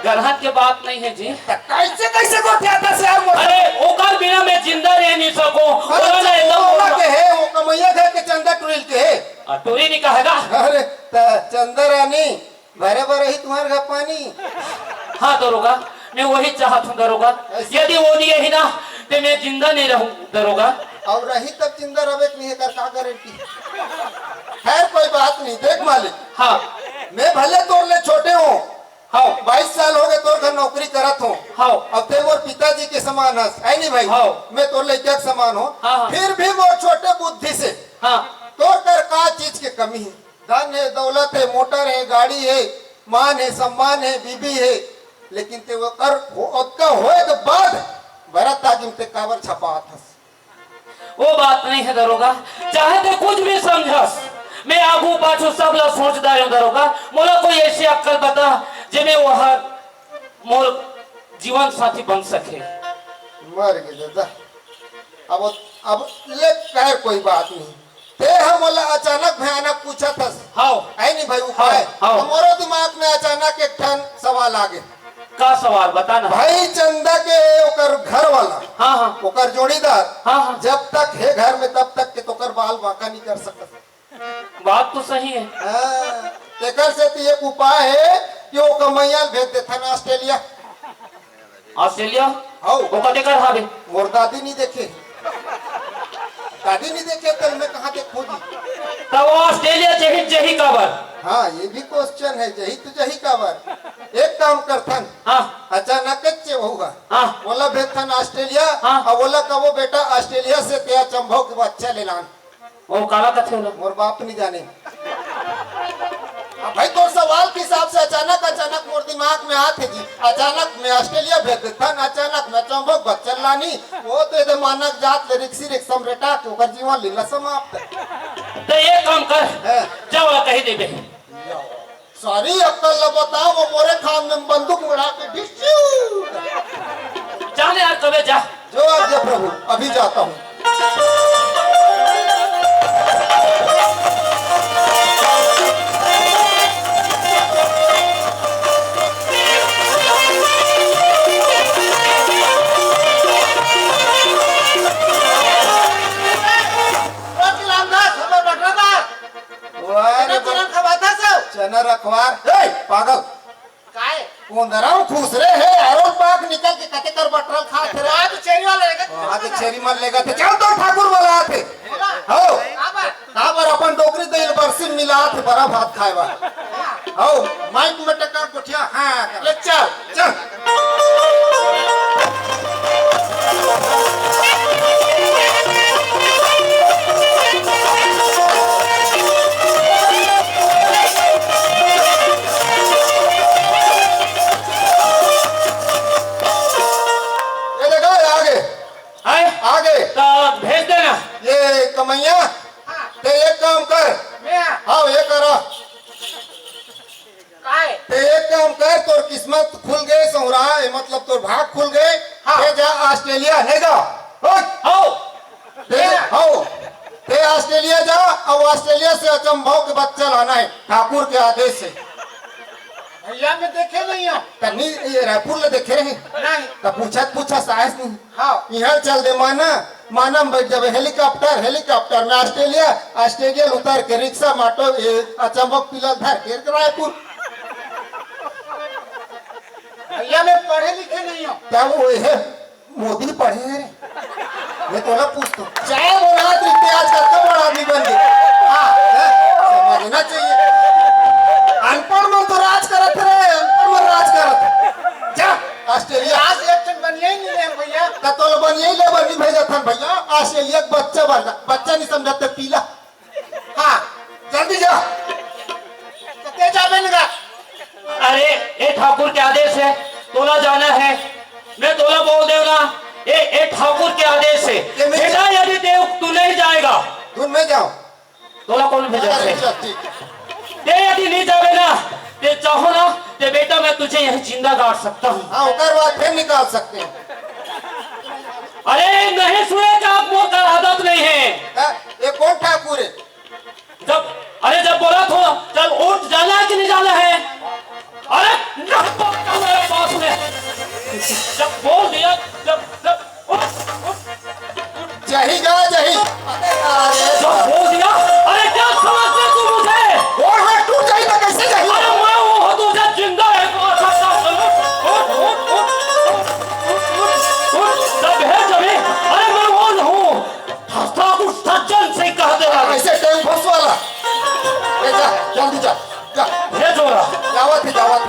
गरहन के बात नहीं हे जी। त कइसे, कइसे गोठियाथस यार मोर? अरे, ओकर बिना मैं जिंदा रह नहीं सकूं। अरे, ओला ना एकदम ओला के हे, वो कमइया घर के चंदा टुरिल के हे। आ, टुरी नहीं कहेगा। अरे, त चंदा रानी, भरे बर रही तुम्हार घर पानी। हाँ दरोगा, मैं वही चाहत हूँ दरोगा। अइसे? यदि वो नहीं रही ना, तो मैं जिंदा नहीं रहूँ दरोगा। अउ रही तब जिंदा रहबे कि नहीं, एकर का गारंटी? खैर, कोई बात नहीं। देख मालिक, हाँ। मैं भले तोर ले छोटे हंव, हाँ। बाईस साल हो गए तोर घर नौकरी करत हंव, हाँ। अब ते मोर पिताजी के समान हस, है नहीं भाई? हाँ। मैं तोर लइका के समान हंव, हाँ, हाँ। फिर भी मोर छोटे बुद्धि से हाँ। तोर कर का चीज के कमी हे? धन हे, दौलत हे, मोटर हे, गाड़ी हे, मान हे, सम्मान हे, बीबी हे, लेकिन ते ओकर हो-, ओतका होए के बाद भरत आगी में ते काबर छपात हस? वो बात नहीं हे दरोगा, चाहे ते कुछ भी समझस, मैं आगू पाछू सब ला सोच डारेंव दरोगा। मोला कोई ऐसी अक्कल बता, जेमे वो हर मोर जीवन साथी बन सके। मर गे दादा। अब, अब ले, खैर कोई बात नहीं। ते ह मोला अचानक भयानक पूछत हस। हव। है नहीं भाई, उपाय? हव, हव। हमरो दिमाग में अचानक एक ठन सवाल आ गे। का सवाल? बता ना। भाई चंदा के ओकर घर वाला, हाँ, हाँ। ओकर जोड़ीदार, हाँ, हाँ। जब तक हे घर में तब तक के तोकर बाल बांका नहीं कर सकत। बात तो सही हे। हाँ, तेकर सेती एक उपाय हे कि ओ कमइया ल भेज देथन ऑस्ट्रेलिया। ऑस्ट्रेलिया? हौ। ओ कते कर हावे? मोर दादी नहीं देखे। दादी नहीं देखे, त मैं कहाँ देखहूँ जी? त ओ ऑस्ट्रेलिया जही, जही काबर? हाँ, ये भी question हे, जही तो जही काबर। एक काम करथन, हाँ। अचानक कच्चे होगा। हाँ। ओला भेजथन ऑस्ट्रेलिया, हाँ। अउ ओला कबो, "बेटा, ऑस्ट्रेलिया से तें अचंभव के बच्चा ले लान।" ओ काला कथे ओला? मोर बाप नहीं जाने। अब भाई तोर सवाल के हिसाब से अचानक, अचानक मोर दिमाग में आत हे जी। अचानक मैं ऑस्ट्रेलिया भेज देथन, अचानक मैं अचंभव के बच्चा ल लानी। ओ तो एदे मानक जात ले रिक्सी रिक्सा में रेटा के ओकर जीवन लीला समाप्त। त एक काम कर, हाँ। जा ओला कही देबे। सारी अक्कल ल बताओ, वो मोरे खान में बंदूक उड़ा के डिस्यू। जाने यार, कबे जा। जो आज्ञा प्रभु, अभी जाता हूँ। रखवार, ए, पागल। काय? ओंदरा म खुसरे हे, अरोल पाक निकल के कते कर बटरल खात हे रे। आज चेरी वाला लेगा। आज चेरी मन लेगा थे, चल तो ठाकुर वाला आथे। बोला। हो। का बात? का बर अपन डोकरी दे बरसी मिला थे, बड़ा भात खाए बा। हो, माइक में टक्कर कोठिया, हाँ, ले चल। चल। ये देखो, ये आगे। आए? आगे। तो भेज देना। ये कमैया, ते एक काम कर। मैं? हाँ, ये करा। काय? ते एक काम कर, तोर किस्मत खुल गए, सौरा, ए, मतलब तोर भाग खुल गए। हाँ। ते जा ऑस्ट्रेलिया, नहीं जा। हो। हो। ते, हो। ते ऑस्ट्रेलिया जा, और ऑस्ट्रेलिया से अचंभव के बच्चा लाना है, ठाकुर के आदेश से। भैया, मैं देखे नहीं हूँ। तनी ये रायपुर ले देखे रहे। नहीं। तो पूछत पूछत साहस नहीं। हाँ। यहाँ चल दे, माना, माना में बैठ जावे, हेलीकॉप्टर, हेलीकॉप्टर में ऑस्ट्रेलिया, ऑस्ट्रेलिया उतर के रिक्शा, माटो, ये अचंभव पिलर धर के रायपुर। भैया, मैं पढ़े लिखे नहीं हूँ। क्या वो है? मोदी पढ़े है रे? मैं तोला पूछतो। चाहे वो रात रिश्ते आज कतका बड़ा आदमी बन गए। हाँ, हैं? समझना चाहिए। अनपढ़ मन तो राज करत रे, अनपढ़ मन राज करत। जा, ऑस्ट्रेलिया। आज एक ठन बनिया ही नहीं है भैया। त तोला बनिया ही ले बनी भेजत हन भैया। ऑस्ट्रेलिया के बच्चा बनना, बच्चा नहीं समझते पीला। हाँ, जल्दी जा। कते जाबे न गा? अरे, ए ठाकुर के आदेश है, तोला जाना है। मैं तोला बोल देव ना, ए, ए ठाकुर के आदेश है। ये मैं बेटा, यदि देव तू नहीं जाएगा, धुन में जाओ। तोला कौन भेजा अरे, है? चल, ठीक। ते यदि नहीं जावे ना, ते चाहो ना, ते बेटा मैं तुझे यहीं जिंदा गाड़ सकता हूँ। हाँ, ओकर बाद फिर निकाल सकते हैं। अरे नहीं सुने का आप मोर का आदत नहीं है। हाँ, ये कौन ठाकुर है? जब, अरे जब बोला तो, चल उठ, जाना है कि नहीं जाना है? अरे नहीं बोलता मेरे पास में। जब बोल दिया, जब, जब उठ, उठ, उठ। जही गा, जही। जब बोल दिया, अरे क्या समझते तू मुझे? गोड़ हाथ टूट जाई तो कैसे जही? अरे मैं वो हूँ तुझे जिंदा है तो अच्छा सा उठ, उठ, उठ, उठ, उठ, उठ, उठ, जब है जब है, अरे मैं वो हूँ। ठाकुर सज्जन सिंह कहते हैं। ऐसे टेम्पस वाला। ए, जा, जल्दी जा, जा। भेजो ना। जावत है, जावत।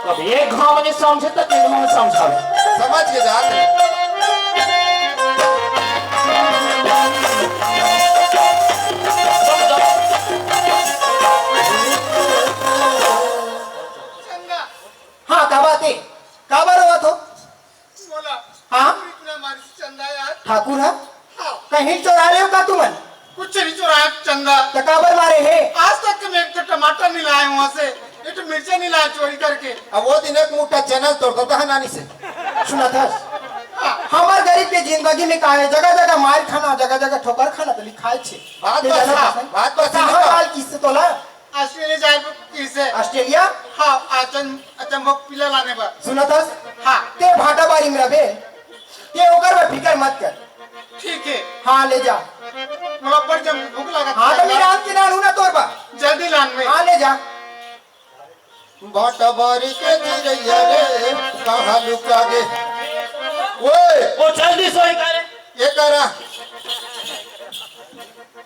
अब एक घाव नहीं समझे तो तीन घाव समझा। समझ के जा। हाँ, का बात है? का बात हो? बोला, हाँ? तू इतना मारी चंदा यार। ठाकुर है? हाँ। कहीं चोरा ले का तुमन? कुछ नहीं चोराया चंदा। तो काबर मारे है? आज तक मैं एक तो टमाटर नहीं लाया वहाँ से, एक तो मिर्चा नहीं लाया चोरी करके। अब वो दिन एक मुट्ठा चैनल तोड़ देता है नानी से। सुना था? हाँ। हमार गरीब के जिंदगी में का है, जगह जगह मार खाना, जगह जगह ठोकर खाना तो लिखाए छे। बात ये तो जाना सही, था? बात तो तो सही कहाँ है। काल किससे तोला? ऑस्ट्रेलिया जाए बर किसे? ऑस्ट्रेलिया? हाँ, अचम-, अचंभव पिला लाने बर। सुनत हस? हाँ। ते भाटा बारी में रबे, ते ओकर बर फिकर मत कर। ठीक है। हाँ, ले जा। मोला बड़ जम भूख लगा हाँ, तो मैं राम के नानू ना तोर बा। जल्दी लान में। हाँ, ले जा। भाटा बारी के चिरैया रे, कहाँ लुका गे? ओए! ओ जल्दी सोई करे। ये करा।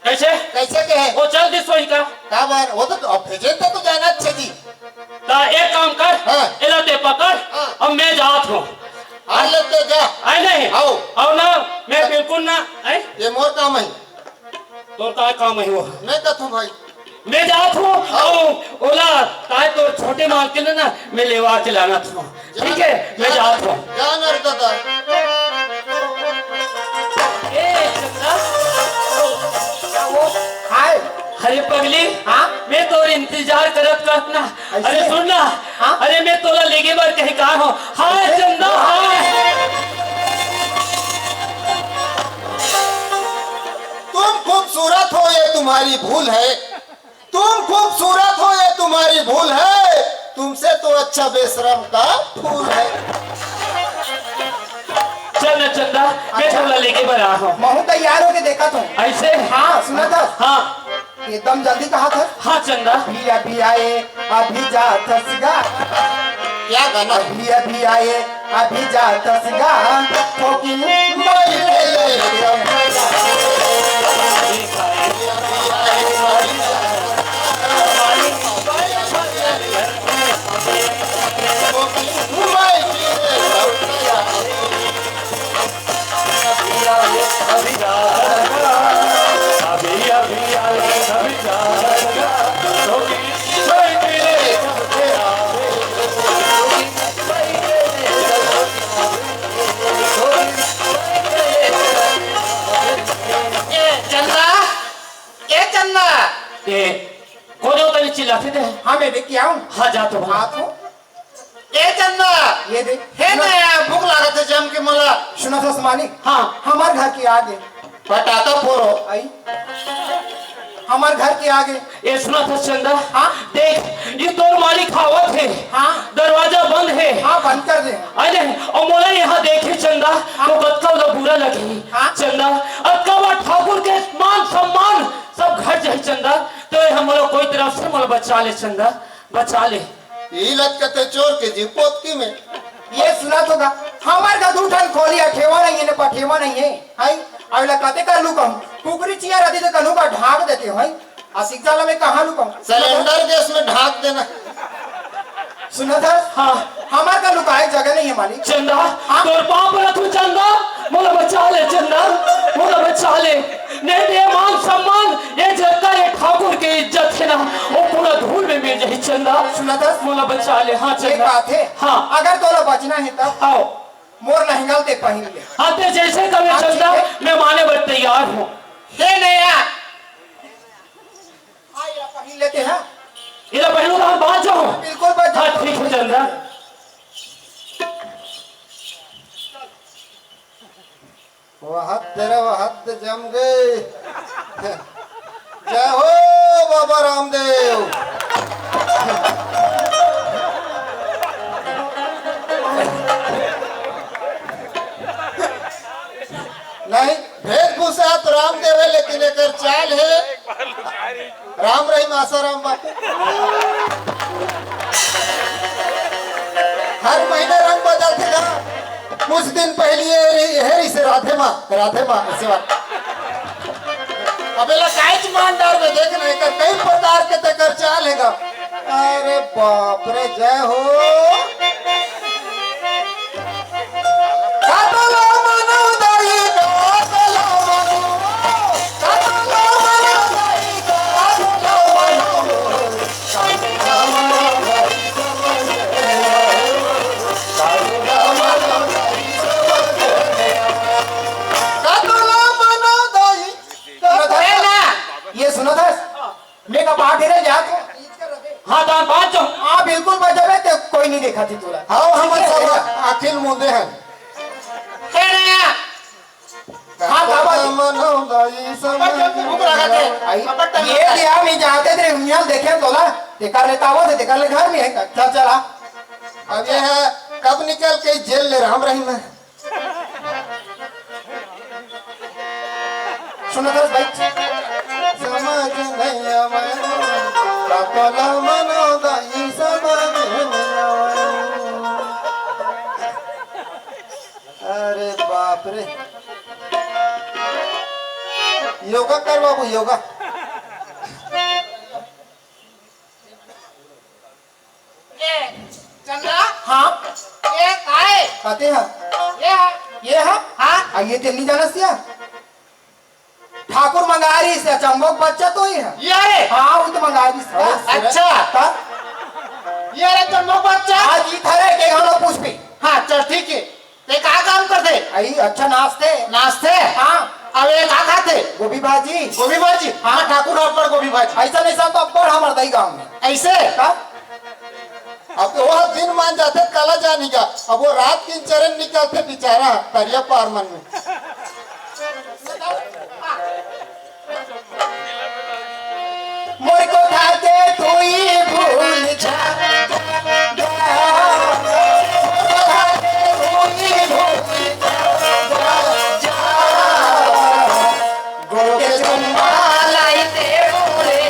कैसे? कैसे के है? वो चल दिस वही का। का बार? वो तो, तो अब भेजे तो तू जाना अच्छे जी। ता एक काम कर, हाँ। एला ते पकड़, हाँ। अब मैं जात हूँ। हाँ, ले तो जा। आए नहीं? आओ। और ना, मैं हाँ। बिल्कुल ना, आए? ये मोर काम है। तोर का काम है वो? मैं तो तू भाई। मैं जात हूँ, हाँ। और ओला, ताए तोर छोटे माल के ना, मैं लेवा के लाना था। ठीक है, मैं जात हूँ। जा ना रे दादा। ए, चंदा। हाय। अरे पगली, हाँ? मैं तोर इंतजार करत करत ना। ऐसे? अरे सुन ना। हाँ? अरे मैं तोला लेगे बर कहीं का हूँ। हाय ऐसे? चंदा, हाय। तुम खूबसूरत हो, ये तुम्हारी भूल है। तुम खूबसूरत हो, ये तुम्हारी भूल है, तुमसे तो अच्छा बेशरम का फूल है। चल ना चंदा, मैं झोला लेके बना हूँ। महू तैयार होके देखा तुम। ऐसे? हाँ, सुना था। हाँ। एकदम जल्दी कहा था। हाँ चंदा। अभी अभी आए, अभी जाथस गा। क्या गाना? अभी अभी आए, अभी जाथस गा। ठोकी माई के। ए चंदा, ए चंदा। ए, कोने उतरी चिल्लाते थे? हाँ, मैं देख के आऊँ। हाँ, जा तो। हाँ, तो। ए चंदा, ये दे। हे सुना। नया, भूख लागत हे जम के मोला। सुना था समानी? हाँ। हमार घर के आगे। पटाखा फोड़ो। आई। हमार घर के आगे। ए सुना था चंदा? हाँ। देख, ये तोर मालिक आवत हे। हाँ। दरवाजा बंद हे। हाँ, बंद कर दे। अरे, अउ मोला यहाँ देखे चंदा, हाँ। तो कतका ओला बुरा लगही। हाँ। चंदा, अतका बा ठाकुर के मान सम्मान सब घट जाही चंदा, तो ये हमला कोई तरफ से मोला बचा ले चंदा, बचा ले। ई लटकते चोर के जीव पोतकी में। ये सुना तो गा, हमार का दू ठन खोली अठेवा नहीं है, ने पठेवा नहीं है, हाय? अउ ला कते कर लू कहूँ, कुकरी चिया रही तो कनू का ढाक देते हो, हाय? आ सिक्का ला मैं कहाँ लू कहूँ? सिलेंडर गैस में ढाक देना। सुना था? हाँ। हमार का लुकाए जगह नहीं है मालिक। चंदा, हाँ? तोर पाँव परत हूँ चंदा, मोला बचा ले चंदा, मोला बचा ले। नहीं तो ये मान सम्मान, ये जगह, ये ठाकुर के इज्जत है ना, वो पूरा धूल में मिल जाही चंदा। सुना था? मोला बचा ले, हाँ ये चंदा। बात है। हाँ। अगर तोला बचना है तब आओ। मोर लहंगा ते पहिन ले। हाँ, ते जैसे कहे हाँ, चंदा, ठीक है। मैं माने बर तैयार हूँ। हे नया। हाँ, ये पहिन लेते हैं। इधर पहलू तो हम बात जाओ। बिल्कुल बात हाँ, जाओ। ठीक है चंदा। वहत तेरा वहत जम गए। जय हो बाबा रामदेव। नहीं, वेशभूषा तो रामदेव है, लेकिन एकर चाल है राम रहीम आसाराम बापू। हर महीना रंग बदलथे ना। कुछ दिन पहले ये रही, ये रही से राधे माँ, राधे माँ, ऐसे बात। अबे ला काइच मान डार में देख ना, एकर कई प्रकार के तेकर चाल है गा। अरे बाप रे, जय हो। कातला मनो दाई, कातला मनो, कातला मनो दाई, कातला मनो, कातला मनो दाई, कातला मनो दाई, कातला मनो दाई। सुनत हस? ये सुनत हस? मैं का बात रे जा तो। हाँ, तो बात जो। हाँ, बिल्कुल बच जाबे, ते कोई नहीं देखा थी तोला। हाँ, हमर सब आँखिन मूंदे हैं। हे नया। हाँ, का बात? मनो दाई समझ भूख लगा थे। आई, ये दिया, मैं जाते थे, मियाँ देखे तोला, ते कर लेता वो, ते कर ले घर में है, चल, चल, आ। अब ये है, कब निकल के जेल ले रहा हम रही मैं। सुनो तो भाई। समझ नहीं आवे, कातला मनो दाई समझ नहीं आवे। अरे बाप रे। योगा कर बाबू, योगा। ए, चंदा। हाँ। ए, काय? कते हा? ये हा। ये हा? हाँ। आ, ये तेल नहीं जाना सिया? ठाकुर मंगा रही से, अचंबो के बच्चा तो ही है। ये रे। हाँ, वो तो मंगा रही से। अरे, अच्छा। हाँ? ये रे, अचंबो के बच्चा। आज ई थरे के हम लोग पूछ भी। हाँ, चल, ठीक है। ते का काम करथे? अई, अच्छा नाचथे। नाचथे? हाँ। अउ ये का खाथे? गोभी भाजी। गोभी भाजी? हाँ। हाँ, ठाकुर आप पर गोभी भाजी। अइसा नहीं सब तो अब्बड़ हमर दई गाँव में। अइसे? का? अब तो वो दिन मान जाथे, काला जानी का। अब वो रात के चरन निकलथे बेचारा, तरिया पार मन में। मोर कोठा के तू ही भूल जा, जा, जा। मोर कोठा के तू ही भूल जा, जा, जा। गुरु के चुम्मा लाई ते बोले।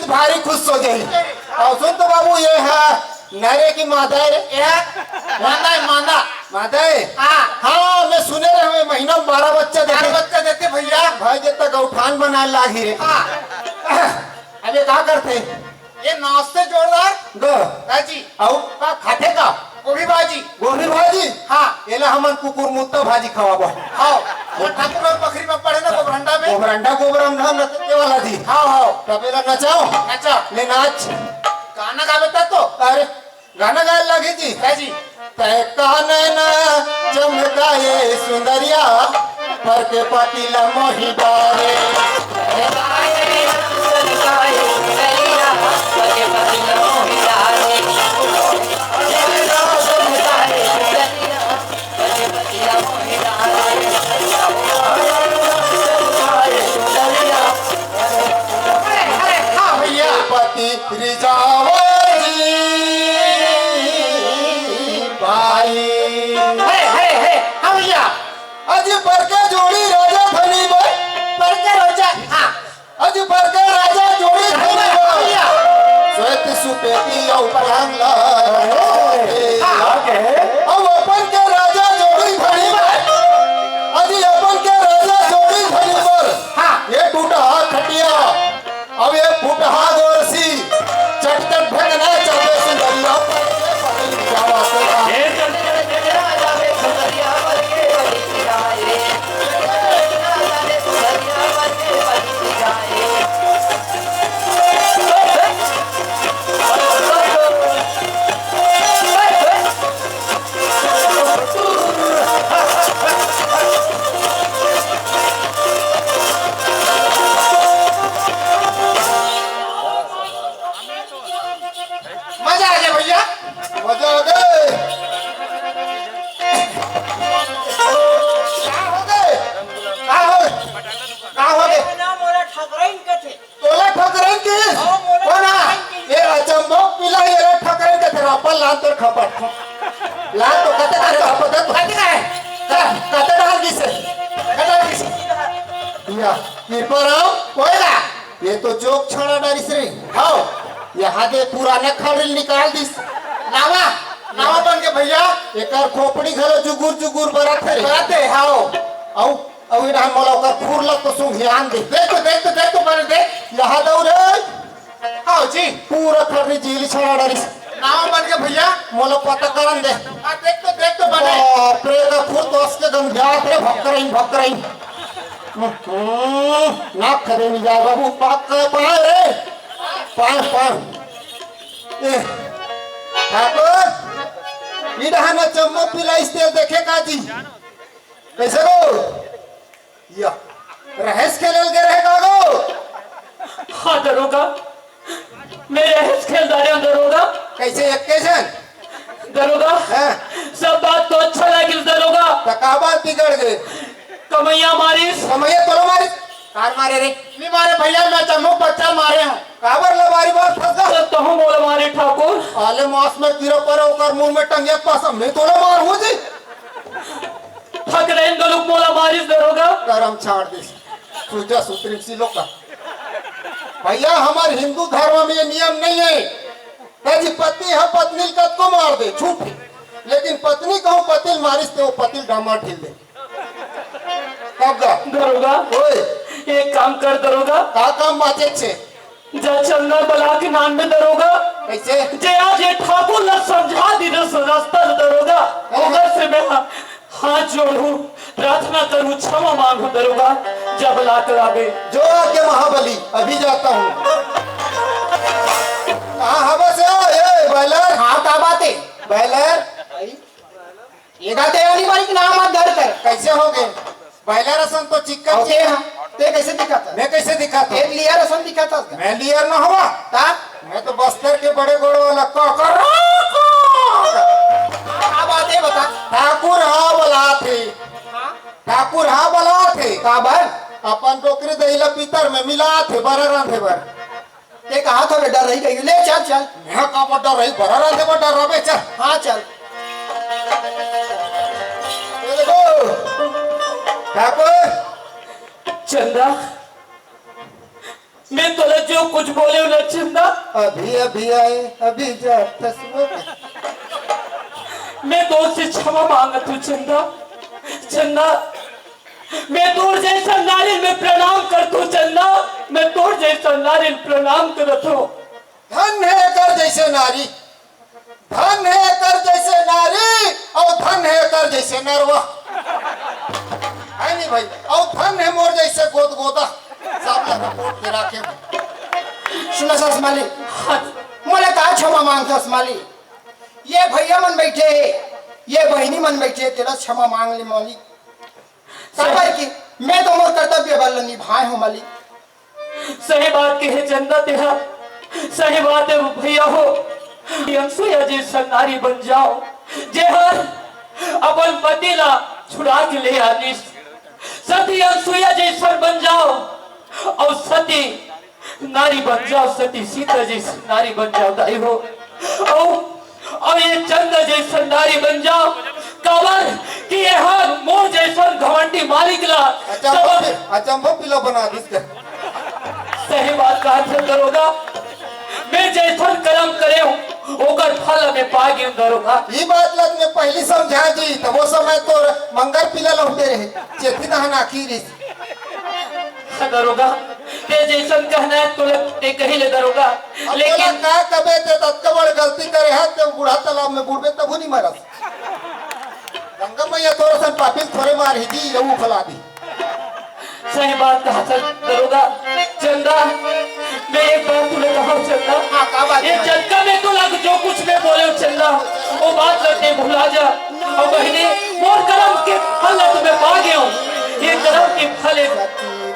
भारी खुश हो जाही। अउ सुन तो बाबू, ये हे नरे की मादा हे रे। ये मादा हे, मादा। मादा हे? हाँ। हाँ, मैं सुने रहे हँव, महीना में बारह बच्चा देथे। बारह बच्चा देथे भैया। भाई, जितना गौठान बनाए लागही रे। हाँ। अब ये का करथे? ये नाचथे जोरदार। गो। हाँ जी। अउ का खाथे का? गोभी भाजी। गोभी भाजी? हाँ। एला हमन कुकुर मुत्ता भाजी खवाबो। हाँ। वो ठाकुर अउ बखरी में पड़े ना, गोबरंडा में। गोबरंडा, गोबरंडा नचने वाला जी। हाँ, हाँ। तब एला नचाओ। नचा। ले नाच। गाना गाबे तब तो। अरे, गाना गाए लागे जी। हाँ जी। तय का नैना चमकाए सुंदरिया, पर के पतिला मोहि डारे। अरे, अरे, हाँ भैया। पति रिझावय जी भाई। हे, हे, हे, हाँ भैया। अजी पर के जोड़ी राजा धनी बर। पर के राजा, हाँ। अजी पर के राजा जोड़ी धनी बर। हाँ भैया। श्वेत सुपेटी अउ पलंग ला। हाँ। अउ अपन के राजा जोड़ी धनी बर। अजी अपन के राजा जोड़ी धनी बर। हाँ। ये टूटा खटिया। अब ये फुटहा गोरसी, चट चट भंगना चाहे सुंदरिया पर के पतली जावा तेरा। मजा आ गया भैया। मजा आ गए। का हो गए? का हो गए? का हो गए? ना मोला ठकराइन कथे। तोला ठकराइन की? हाँ, मोला कोन हा? ठकराइन की। ये अचंभो पिला, ये ठकराइन कथे। अपन लान तोर खपट। लान तो कते करे खपट। कते करे? का? कते डाल किसे? कते डाल किसे? या, कृपा राम, कोई ना। ये तो जोक छड़ा डारिस रे। हव। यहाँ दे पुराना खड़िल निकाल दिस। नावा, नावा बन के भैया। एकर खोपड़ी घलो जुगुर जुगुर बरत हे रे। बरत हे, हव। अउ, अउ इधर मोला ओकर खुर ल तो सुंघियान दे। देख तो, देख तो, देख तो बने देख। यहाँ दऊ रे। हव जी। पूरा खड़िल जेली छड़ा डारिस। नावा बन के भैया। मोला पता करन दे। हाँ, देख तो, देख तो बने। बाप रे, का खुर तो असके गंधियात रे, भक्करइन, भक्करइन। हम्म, नाक खदे नहीं जाए बाबू, पाक का पाए रे, पाए, पाए। ए, ठाकुर, ई डहान चम्मो पिलाइस ते देखे का जी? कैसे गो? या, रहेस खेलल गे रहे का गो? हाँ दरोगा, मैं रहेस खेल डारे हँव दरोगा। कैसे एक के जन? दरोगा, हाँ। सब बात तो अच्छा लागिस दरोगा। त का बात बिगड़ गे? कमैया मारिस। कमैया तोला मारिस? काबर मारे रे? नहीं मारे भैया, मैं चम्मू बच्चा मारे हँव। काबर लबारी मार फंसा? तो तहूँ मोला मारे ठाकुर। आले मांस में कीरा परे ओकर मुंह में टंगिया पास, मैं तोला मारहूँ जी। ठकराइन घलोक मोला मारिस दरोगा। करम छाड़ दिस। सूजा सुतरी सी लोग का। भैया, हमर हिंदू धर्म में ये नियम नहीं है। कभी पति ह पत्नी ल कतको मार दे, छूट हे। लेकिन पत्नी कहूँ पति ल मारिस ते वो पति ल डामा ढील दे। तब गा। दरोगा, ओए। एक काम कर दरोगा। का काम बाचे छे? जा चंदा बला के नाम में दरोगा। कैसे? जे आज ये ठाकुर ला समझा दी रस-, रास्ता दरोगा। हाँ। ओकर से मैं हा-, हाथ जोड़हूँ, प्रार्थना करूँ, क्षमा मांगहूँ दरोगा। जा बला के लाबे। जो आके महाबली, अभी जाता हूँ। कहाँ हवस ए, ए, बैलर? हाँ, का बात हे? बैलर? एगा ते आनी बारी के नाम मत धर कर। कैसे हो गए? बैलर असन तो चिक्कन अउ ते चिक्कन। हा, ते कैसे दिखत हस? मैं कैसे दिखत हँव? एक लियर असन दिखत हस। मैं लियर न हँव। ता? मैं तो बस्तर के बड़े गोड़ वाला का, का, का, का। का बात हे बता? ठाकुर हा बलात हे। हाँ? ठाकुर हा बलात हे। काबर? अपन डोकरी दही ला पीतर में मिलात हे, बरा रांधे बर। ते कहा था डर रही गई, ले चल, चल। मैं का बर डर रही, बरा रांधे बर डर रहा बे, चल। हाँ, चल। ये देखो, ठाकुर। चंदा, मैं तोला जो कुछ बोले हूँ ना चंदा, अभी अभी आए, अभी जात हस वो। मैं तोर से क्षमा मांगत हूँ चंदा। चंदा, मैं तोर जैसा नारी में प्रणाम करत हूँ चंदा। मैं तोर जैसा नारी प्रणाम करत हूँ। धन हे एकर जैसे नारी, धन हे एकर जैसे नारी, अउ धन हे एकर जैसे नरवा। है नहीं भाई? अउ धन हे मोर जैसे गोद गोदा, सब ला कोट के राखे। सुनस मालिक, मोला का क्षमा मांगथस मालिक? ये भैया मन बैठे हे, ये बहिनी मन बैठे हे, तेला क्षमा मांग ले मालिक। काबर कि मैं तो मोर कर्तव्य बल निभाए हूँ मालिक। सही बात कहे चंदा तेहा, सही बात है भैया हो। अनसुईया जैसन नारी बन जाव, जेहर अपन पति ला छुड़ा के ले आनिस। सती अनसुईया जैसन बन जाव, अउ सती नारी बन जाव, सती सीता जैसी नारी बन जाव दाई हो। अउ, अउ ये चंदा जैसन नारी बन जाव, काबर कि ये हर मोर जैसन घमंडी मालिक ला अचंभा पि-, अचंभा पिला बना दिस के। सही बात कहा था दरोगा, मैं जैसन कर्म करे हूँ, ओकर फल मैं पा गए हूँ दरोगा। ये बात ला मैं पहली समझा जी, तब वो समय तो मंगर पिला लहुटे रहे, चेती दहन आखिर इस। दरोगा, ते जैसन कहना है, तोला ते कही ले दरोगा। अब लेकिन तोला का कबे ते ततका बड़ गलती करे है, ते बूढ़ा तालाब में बुड़बे तभू नहीं मरस। गंगा मैया तोर सन पापिन थोरे मार ही दी, यहू फला दी। सही बात कहा सर दरोगा। चंदा, मैं एक बात तुले कहा चंदा। हाँ, का बात ये है? चंदा में तो लग जो कुछ मैं बोले हूँ चंदा, वो बात लग के भुला जा। अउ बहिनी, मोर कर्म के फल ला तो मैं पा गए हूँ। ये कर्म के फल है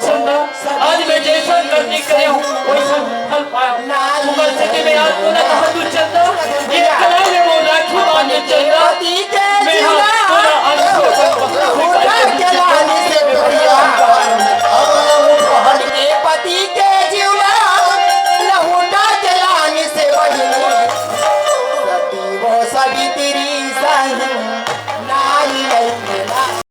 चंदा, आज मैं जैसन करनी करे हूँ, वैसन फल पाया हूँ। ऊपर से कि मैं आज तोला कहा तू चंदा, ये कलाई में मोर राखी बांध दे चंदा। मैं हाँ तोला आज लहुटा के लानी से भैया, लहुटा के लानी से बहिनी, सती वो सावित्री सही